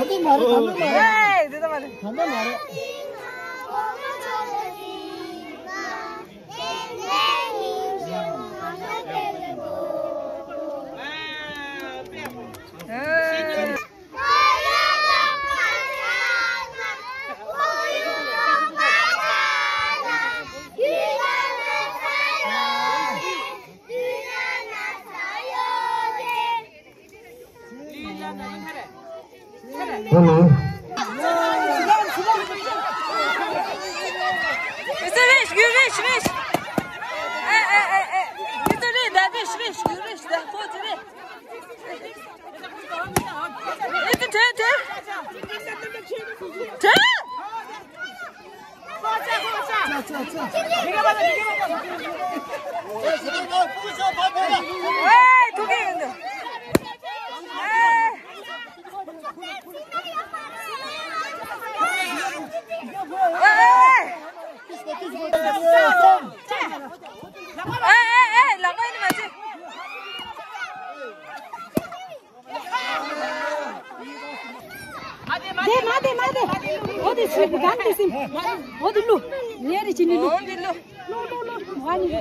ལྟ་མ་རེད། ད་ལྟ་མ་རེད། ཨེ། དེ་ད་མ་རེད། ད་ལྟ་མ་རེད། Hello. It's a wish, you wish, wish. Eh, eh, eh, eh. It's a wish, that wish, wish, you wish, that for today. It's a turn, turn. Turn. དེ་མ་དེ་མ་དེ། འོ་དེ་སུ་གང་དེ་སིམ། འོ་དེ་ལུ། ངའི་རེ་ཅི་ནི་ལུ། ལུ་ལུ་ལུ། ཝ་ནི་ལུ།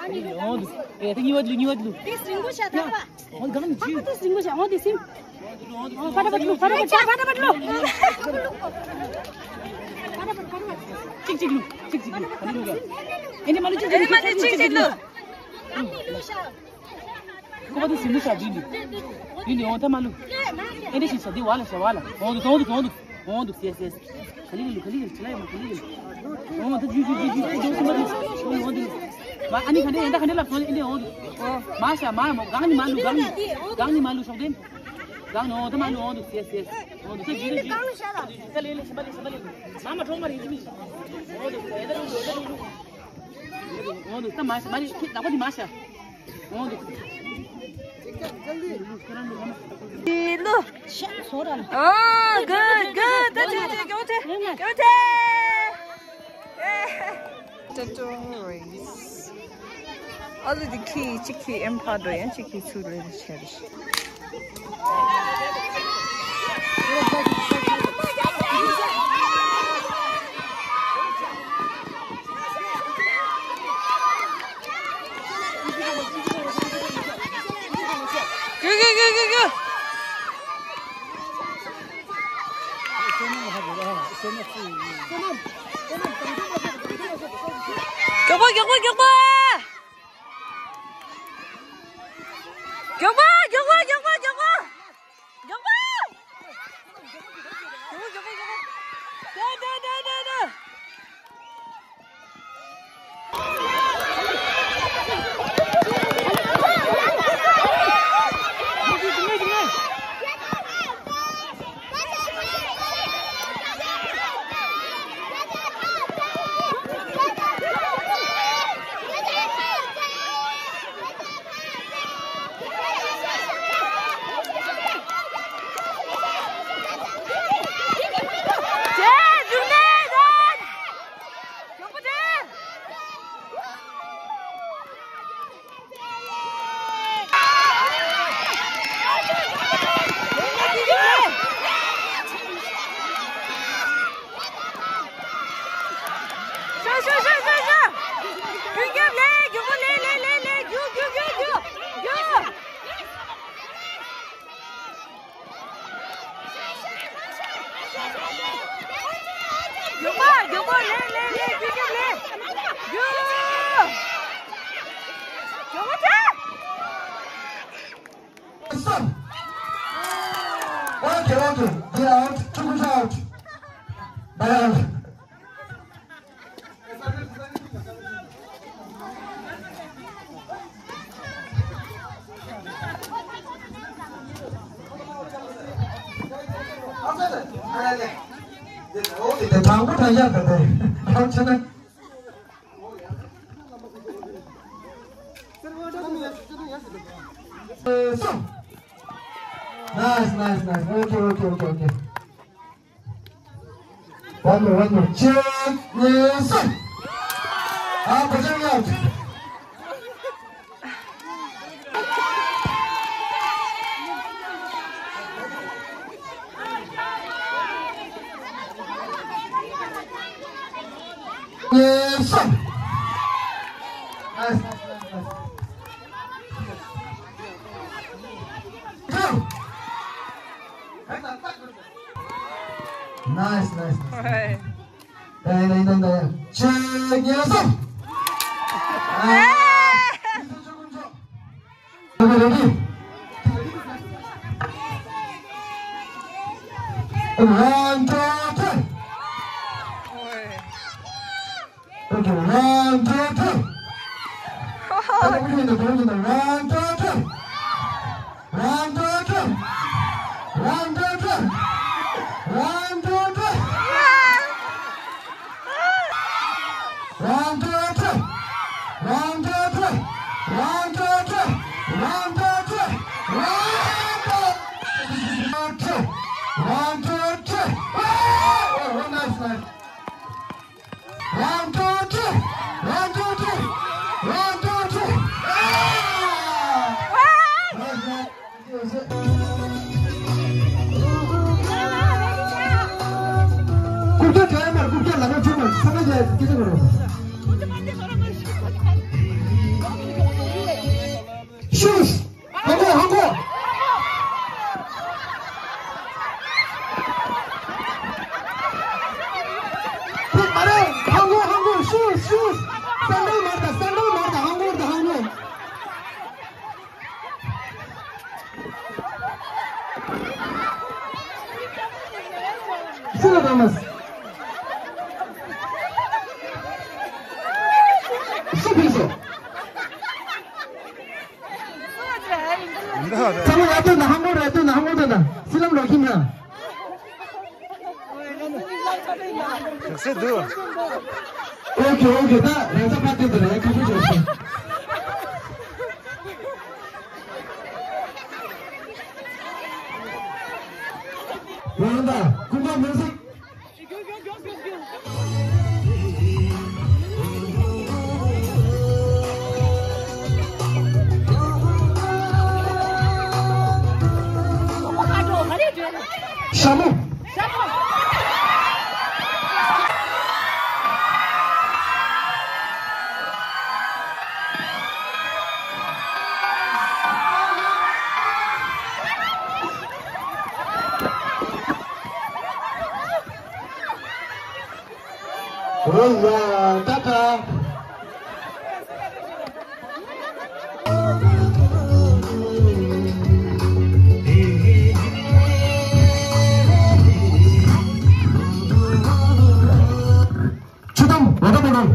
ཨ་ནི་ལུ། འོ་དེ་སུ། ཨེ་དེ་ཉི་བ་ལུ་ཉི་བ་ལུ། དེ་སིང་གུ་ཤ་ཐག་པ། འོ་གང་ནི་ཅི། ཨ་དེ་སིང་གུ་ཤ་འོ་དེ་སིམ། འོ་ཕ་ད་པ་ལུ་ཕ་ད་པ་ལུ་ཕ་ད་པ་ལུ། ཅིག་ཅིག་ལུ་ཅིག་ཅིག་ལུ། ཨ་ནི་ལུ་ག་ཨེ་ནི་མ་ལུ་ཅིག་ཅིག་ལུ་ཅིག་ཅིག་ལུ། ཨ་ནི་ལུ་ཤ། ཁོ་པ་དེ་སིམ་ལུ་ཤ་འདི་འདི། འདི་འདི་འོང་ཐ་མ་ལུ། ཨེ་འདྲ་ཞིག་ཤ་འདི་བ་ལ་ཤ་བ་ལ། འོང་འདུག་འོང་འདུག་འོང་འདུག་འོང་འདུག་སེ་སེ། ག་ལི་ག་ལི་ག་ལི་ག་ལི་ཅི་ལ་ཡ་མ་ག་ལི་ག་ལི། འོང་འདུག་ཇུ་ཇུ་ཇུ་ཇུ་ཇུ་ཇུ་སིམ་མ་འདུག་འོང་འོང་འདུག་མ་ཨ་ནི་ག་འདྲ་ཡན་ད་ག་འདྲ་ལབ་སོང་ཨེ་འདྲ་འོང་འདུག་མ་ཤ་མ་མོ་གང་ནི་མ་ལུ་གང་ནི་གང་ནི་མ་ལུ་ཤོག་དེ། གང་ནི་འོང་ད་མ་ལུ་འོང་འདུག་སེ་སེ། འོང་འདུག་ད་ཇུ་ཇུ་ཇུ། ད་ལེ་ལེ་ཤ་མ་ལེ་ཤ་མ་ལེ། མ་མ་གྲོག་མ་རེ་ཇི་མི། འོང་འདུག་ཡན་ད་ལུ་ཡན་ད་ལུ། འོང་འདུག་ད་མ་ཤ་མ་རེད་ཁྱེད་ལག་པ་འདི་མ་ཤ། འོང་འདུག་ལུ། Oh, good, good. ད་ཐོས་ཐོས་མགྱོགས་ཐོས་མགྱོགས་ཐོས། ཨ་ལུ་འདི་ཁྱི་གཅིག་ཁྱི་ཨེམ་ཕ་འགྲོ་ཡང་གཅིག་ཁྱི་ཚུར་ལེན་བྱས་རེད། མགྱོགས་པ་མགྱོགས་པ་མགྱོགས་པ། མགྱོགས་པ་མགྱོགས་པ་མགྱོགས་པ། out, two goals out. Ball out. དེ་དང་པོ་དང་ཡར་དང་དེ་ཡང་ཆ་ན། Nice, nice, nice. Okay, okay, okay, okay. One more, one more. Check. Yes, sir. Ah, position out. Yes, sir. Nice, nice, nice, nice. Go. Nice, nice, nice. Hey. Hey, hey, hey, hey. Check, yes, sir. Ah. Okay, ready? One, two, three. Okay, one, two, three. One, two, three. One, two, three. One, two, three. One, two, three. One, two, three. One, two, three. One, two, three. One, two, three. One, two, three. One, two, three. Oh, oh, nice, nice. One, two, three. One, two, three. One, two, three. Ah! Nice, nice. རྐུབ་བཀྱག་ག་ཡ་མར་རྐུབ་བཀྱག་ལ་མ་ཁྲུས་མར་ས་ན་ཡ་སྐད་ཆ་མ་རོ། ཤུས། ཧང་གོ་ཧང་གོ། ཁོ་མ་རེད། ཧང་གོ་ཧང་གོ། ཤུས་ཤུས། སེང་གེ་མར་ད་སེང་གེ་མར་ད་ཧང་གོ་ད་ཧང་གོ། སུ་ལ་རང་མ། སུ་ཕེབས་སོ། ཚང་མ་ཡར་ལྟོས་ན་ཧང་གོ་རེད། ལྟོས་ན་ཧང་གོ་ལྟོས་ན་སི་ལམ་ལོག་ཁྱིམ་ཡ། ཟེར་འདུག་ཨོ་ཁེ་ཨོ་ཁེ། ད་རང་ས་ཕར་སྟོན་དང་རང་ཁ་ཤས་ཤོག་ཤོག་རང་ད་ཀུན་དགའ་མུན་སེལ། ཤ་མོ། ཨོ་ཡ། ཏ་ཏ། ཆུ་དམ་ཝ་ཊར་མེ་ལོན།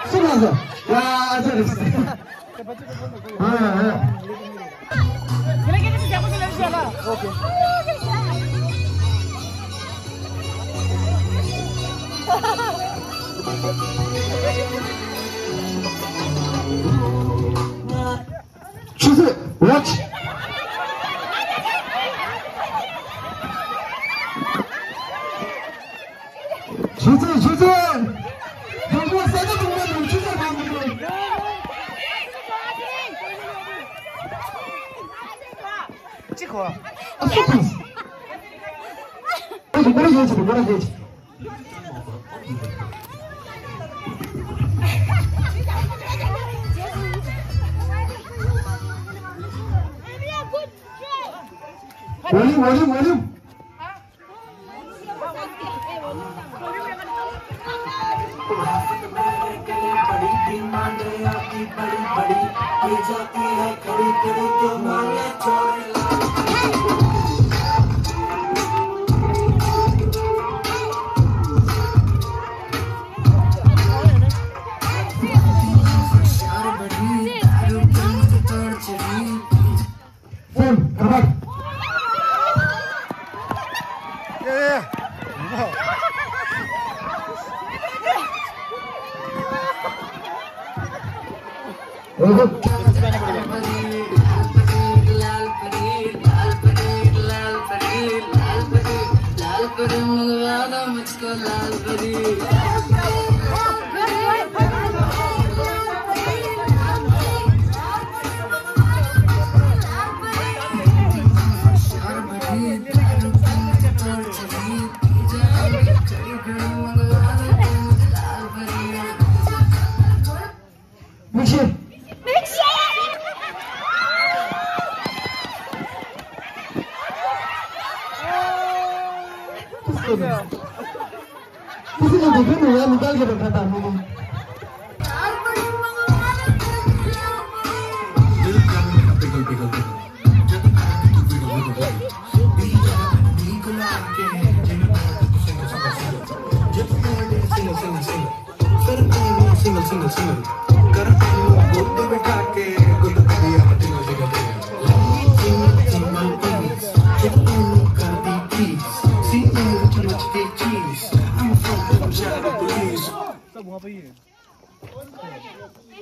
སུ་ལ་ཟ། ཡ་ཨ་ཅག་རེད། ཨ་ཨ། ཆུ་ཚོད། Watch. ཆུ་ཚོད། ཆུ་ཚོད། དུང་ཕྱུར་ས་ཆ་དུང་ཕྱུར་དུང་ཆུ་ཚོད་དང་དུང་ཕྱུར། གཅིག་གོ། ཨ་སུ་ཁུ། ཨ་ཅི་ཀོ་ར་ཡོད་ཅི་ཀོ་ར་ཡོད་ཅི། Volume, volume, volume. Phone, come on. Yeah, yeah, yeah.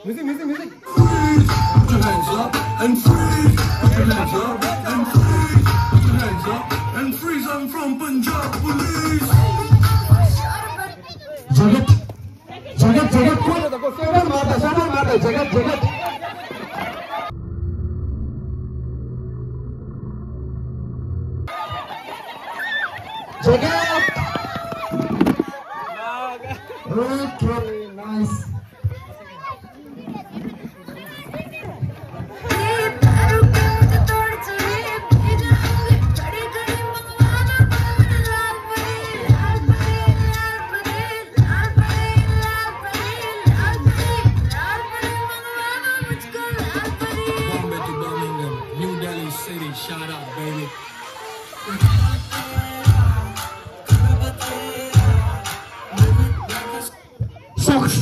Music, music, music. Freeze! Put your hands up and freeze! Put your hands up and freeze! Put your hands up and freeze! I'm from Punjab Police! Jacket! Jacket, jacket, coat, सोबर मारता, सोबर मारता, jacket, jacket. Jacket. Okay, nice. Bombay to Birmingham, New Delhi city, shout out, baby. Socks.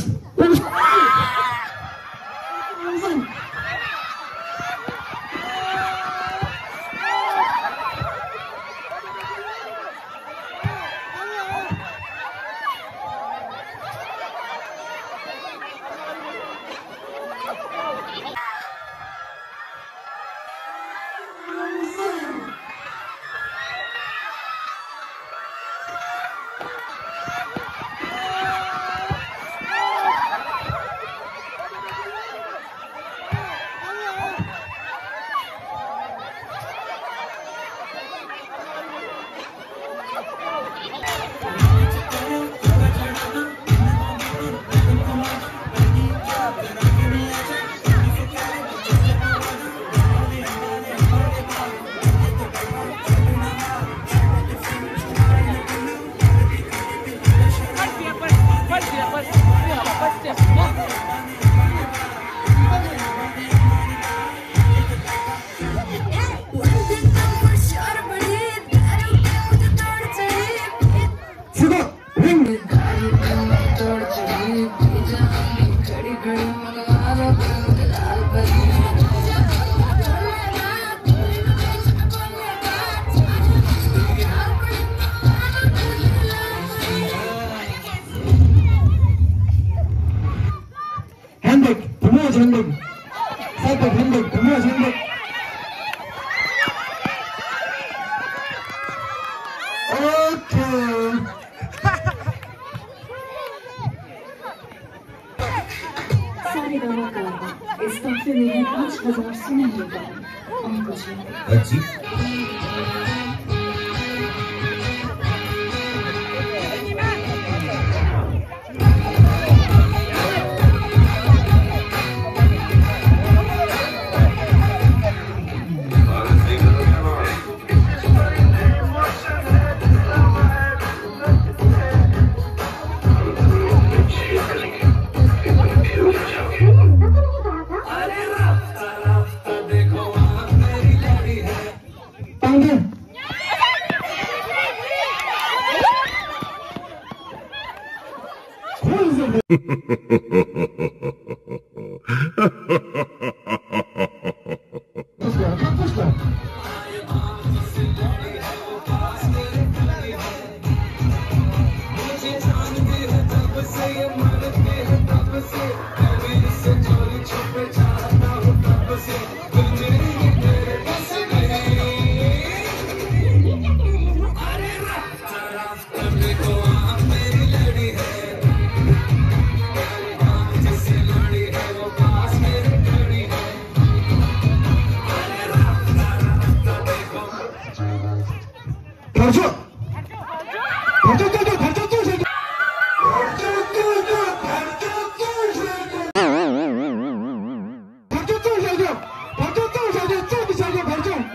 Handbag, the most handbag. Cycle handbag, the most handbag. Okay. Saregama कारवां। इस काफिले में पाँच हज़ार सुने हैं गाने। और कुछ नहीं। हाँ जी। བར་ཆོད། བར་ཆོད་བརྩོན་འགྲུས། བར་ཆོད་བརྩོན་བཞག་རྒྱུ། བར་ཆོད་བརྩོན་འགྲུས། བར་ཆོད་བརྩོན་བཞག་རྒྱུ། བར་ཆོད་བརྩོན་བཞག་རྒྱུ། བར་ཆོད་བརྩོན་བཞག་རྒྱུ། བརྩོན་གྱི་བཞག་རྒྱུ། བར་ཆོད། བར་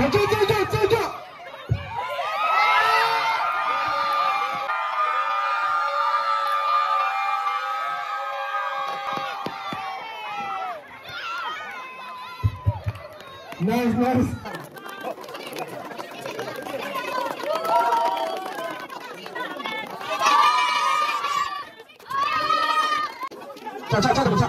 ཆོད་བརྩོན་འགྲུས། བརྩོན་འགྲུས། Nice, nice. ཆ་ཆ་ཆ་ཆ།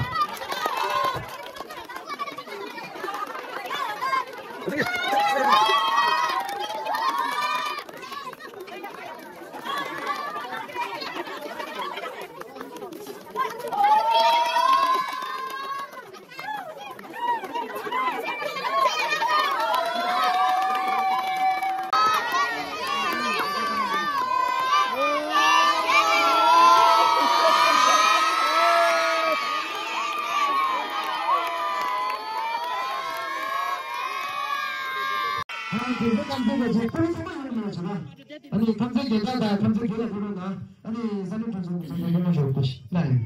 ཁམས་ཚན་རྒྱལ་ཁབ་དང་ཁམས་ཚན་གྱི་ལ་ཁུལ་ལ་ཨ་ནི་བསམ་བློ་གྲོས་ཚོགས་ཚོགས་པའི་ཡོང་བ་ཞུ་དགོས་ཤིག་ལ་ཡིན།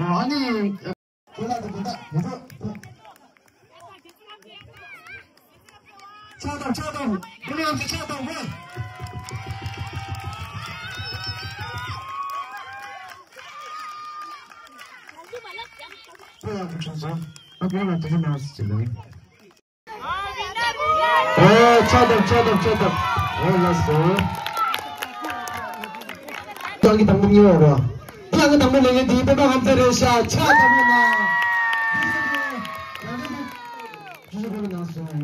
ཨ་ནི། ཕྱག་དང་ཕྱག་དང་། ཕུ་ལེ་ཡང་ཕྱག་དང་ཕུ། ཕུ་ཡང་ཕུ་ཁྲིད་ཚོ། ཨ་ཁོ་ལ་དེ་ཚོ་མ་ཟེར་ལོ། ཨོ་ཕྱག་དང་ཕྱག་དང་ཕྱག་དང་། ཨོ་ལགས་སོ། ཁྱེད་རང་གི་དང་པོ་གཉིས་པ་རེད་བ། ཁྱེད་རང་གི་དང་པོ་ལེན་མཁན་དེ་སྤེན་པ་ཁམས་ཚན་རེད་ཤག་ཕྱག་དང་པོ་ན། ཇུ་ཇུ་ཁོ་ལ་ནང་སོང་།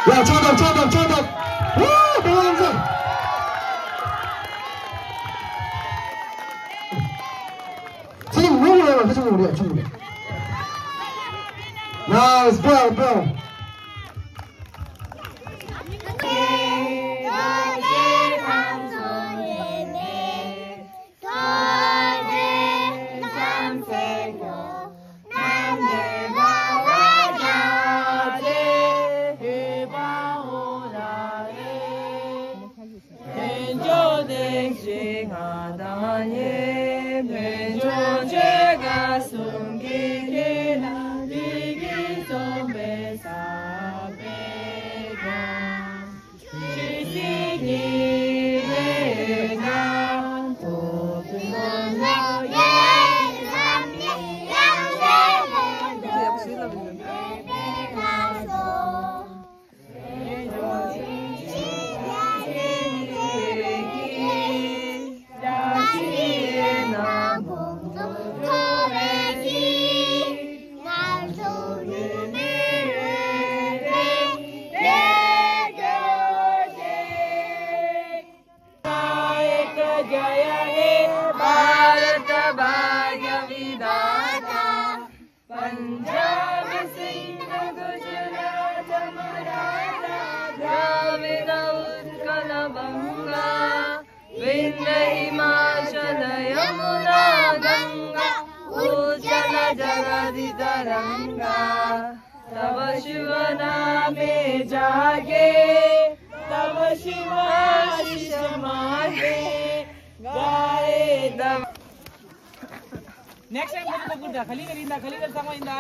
ཡ་ཕྱག་བཏབ་ཕྱག་བཏབ་ཕྱག་བཏབ། ཝུ་སྤེན་པ་ཁམས་ཚན། ཚེ་རིང་ངོ་ལ་ཡ་ཁ་ཆུང་ངོ་རེད་ཡ་ཆུང་ངོ་རེད། Nice, bro, bro. Bharat भाग्य विधाता। पंजाब सिंध गुजरात मराठा द्राविड़ उत्कल बंगा विंध्य हिमाचल यमुना गंगा उज्जल जगति तरंगा। तव शिव नामे जागे तव शिव आशीष Next time ཁ་ལི་ལ་ཁུར་ད། ཁ་ལི་ལ་རིན་ད། ཁ་ལི་ལ་ཚང་མ་ཡིན་ད།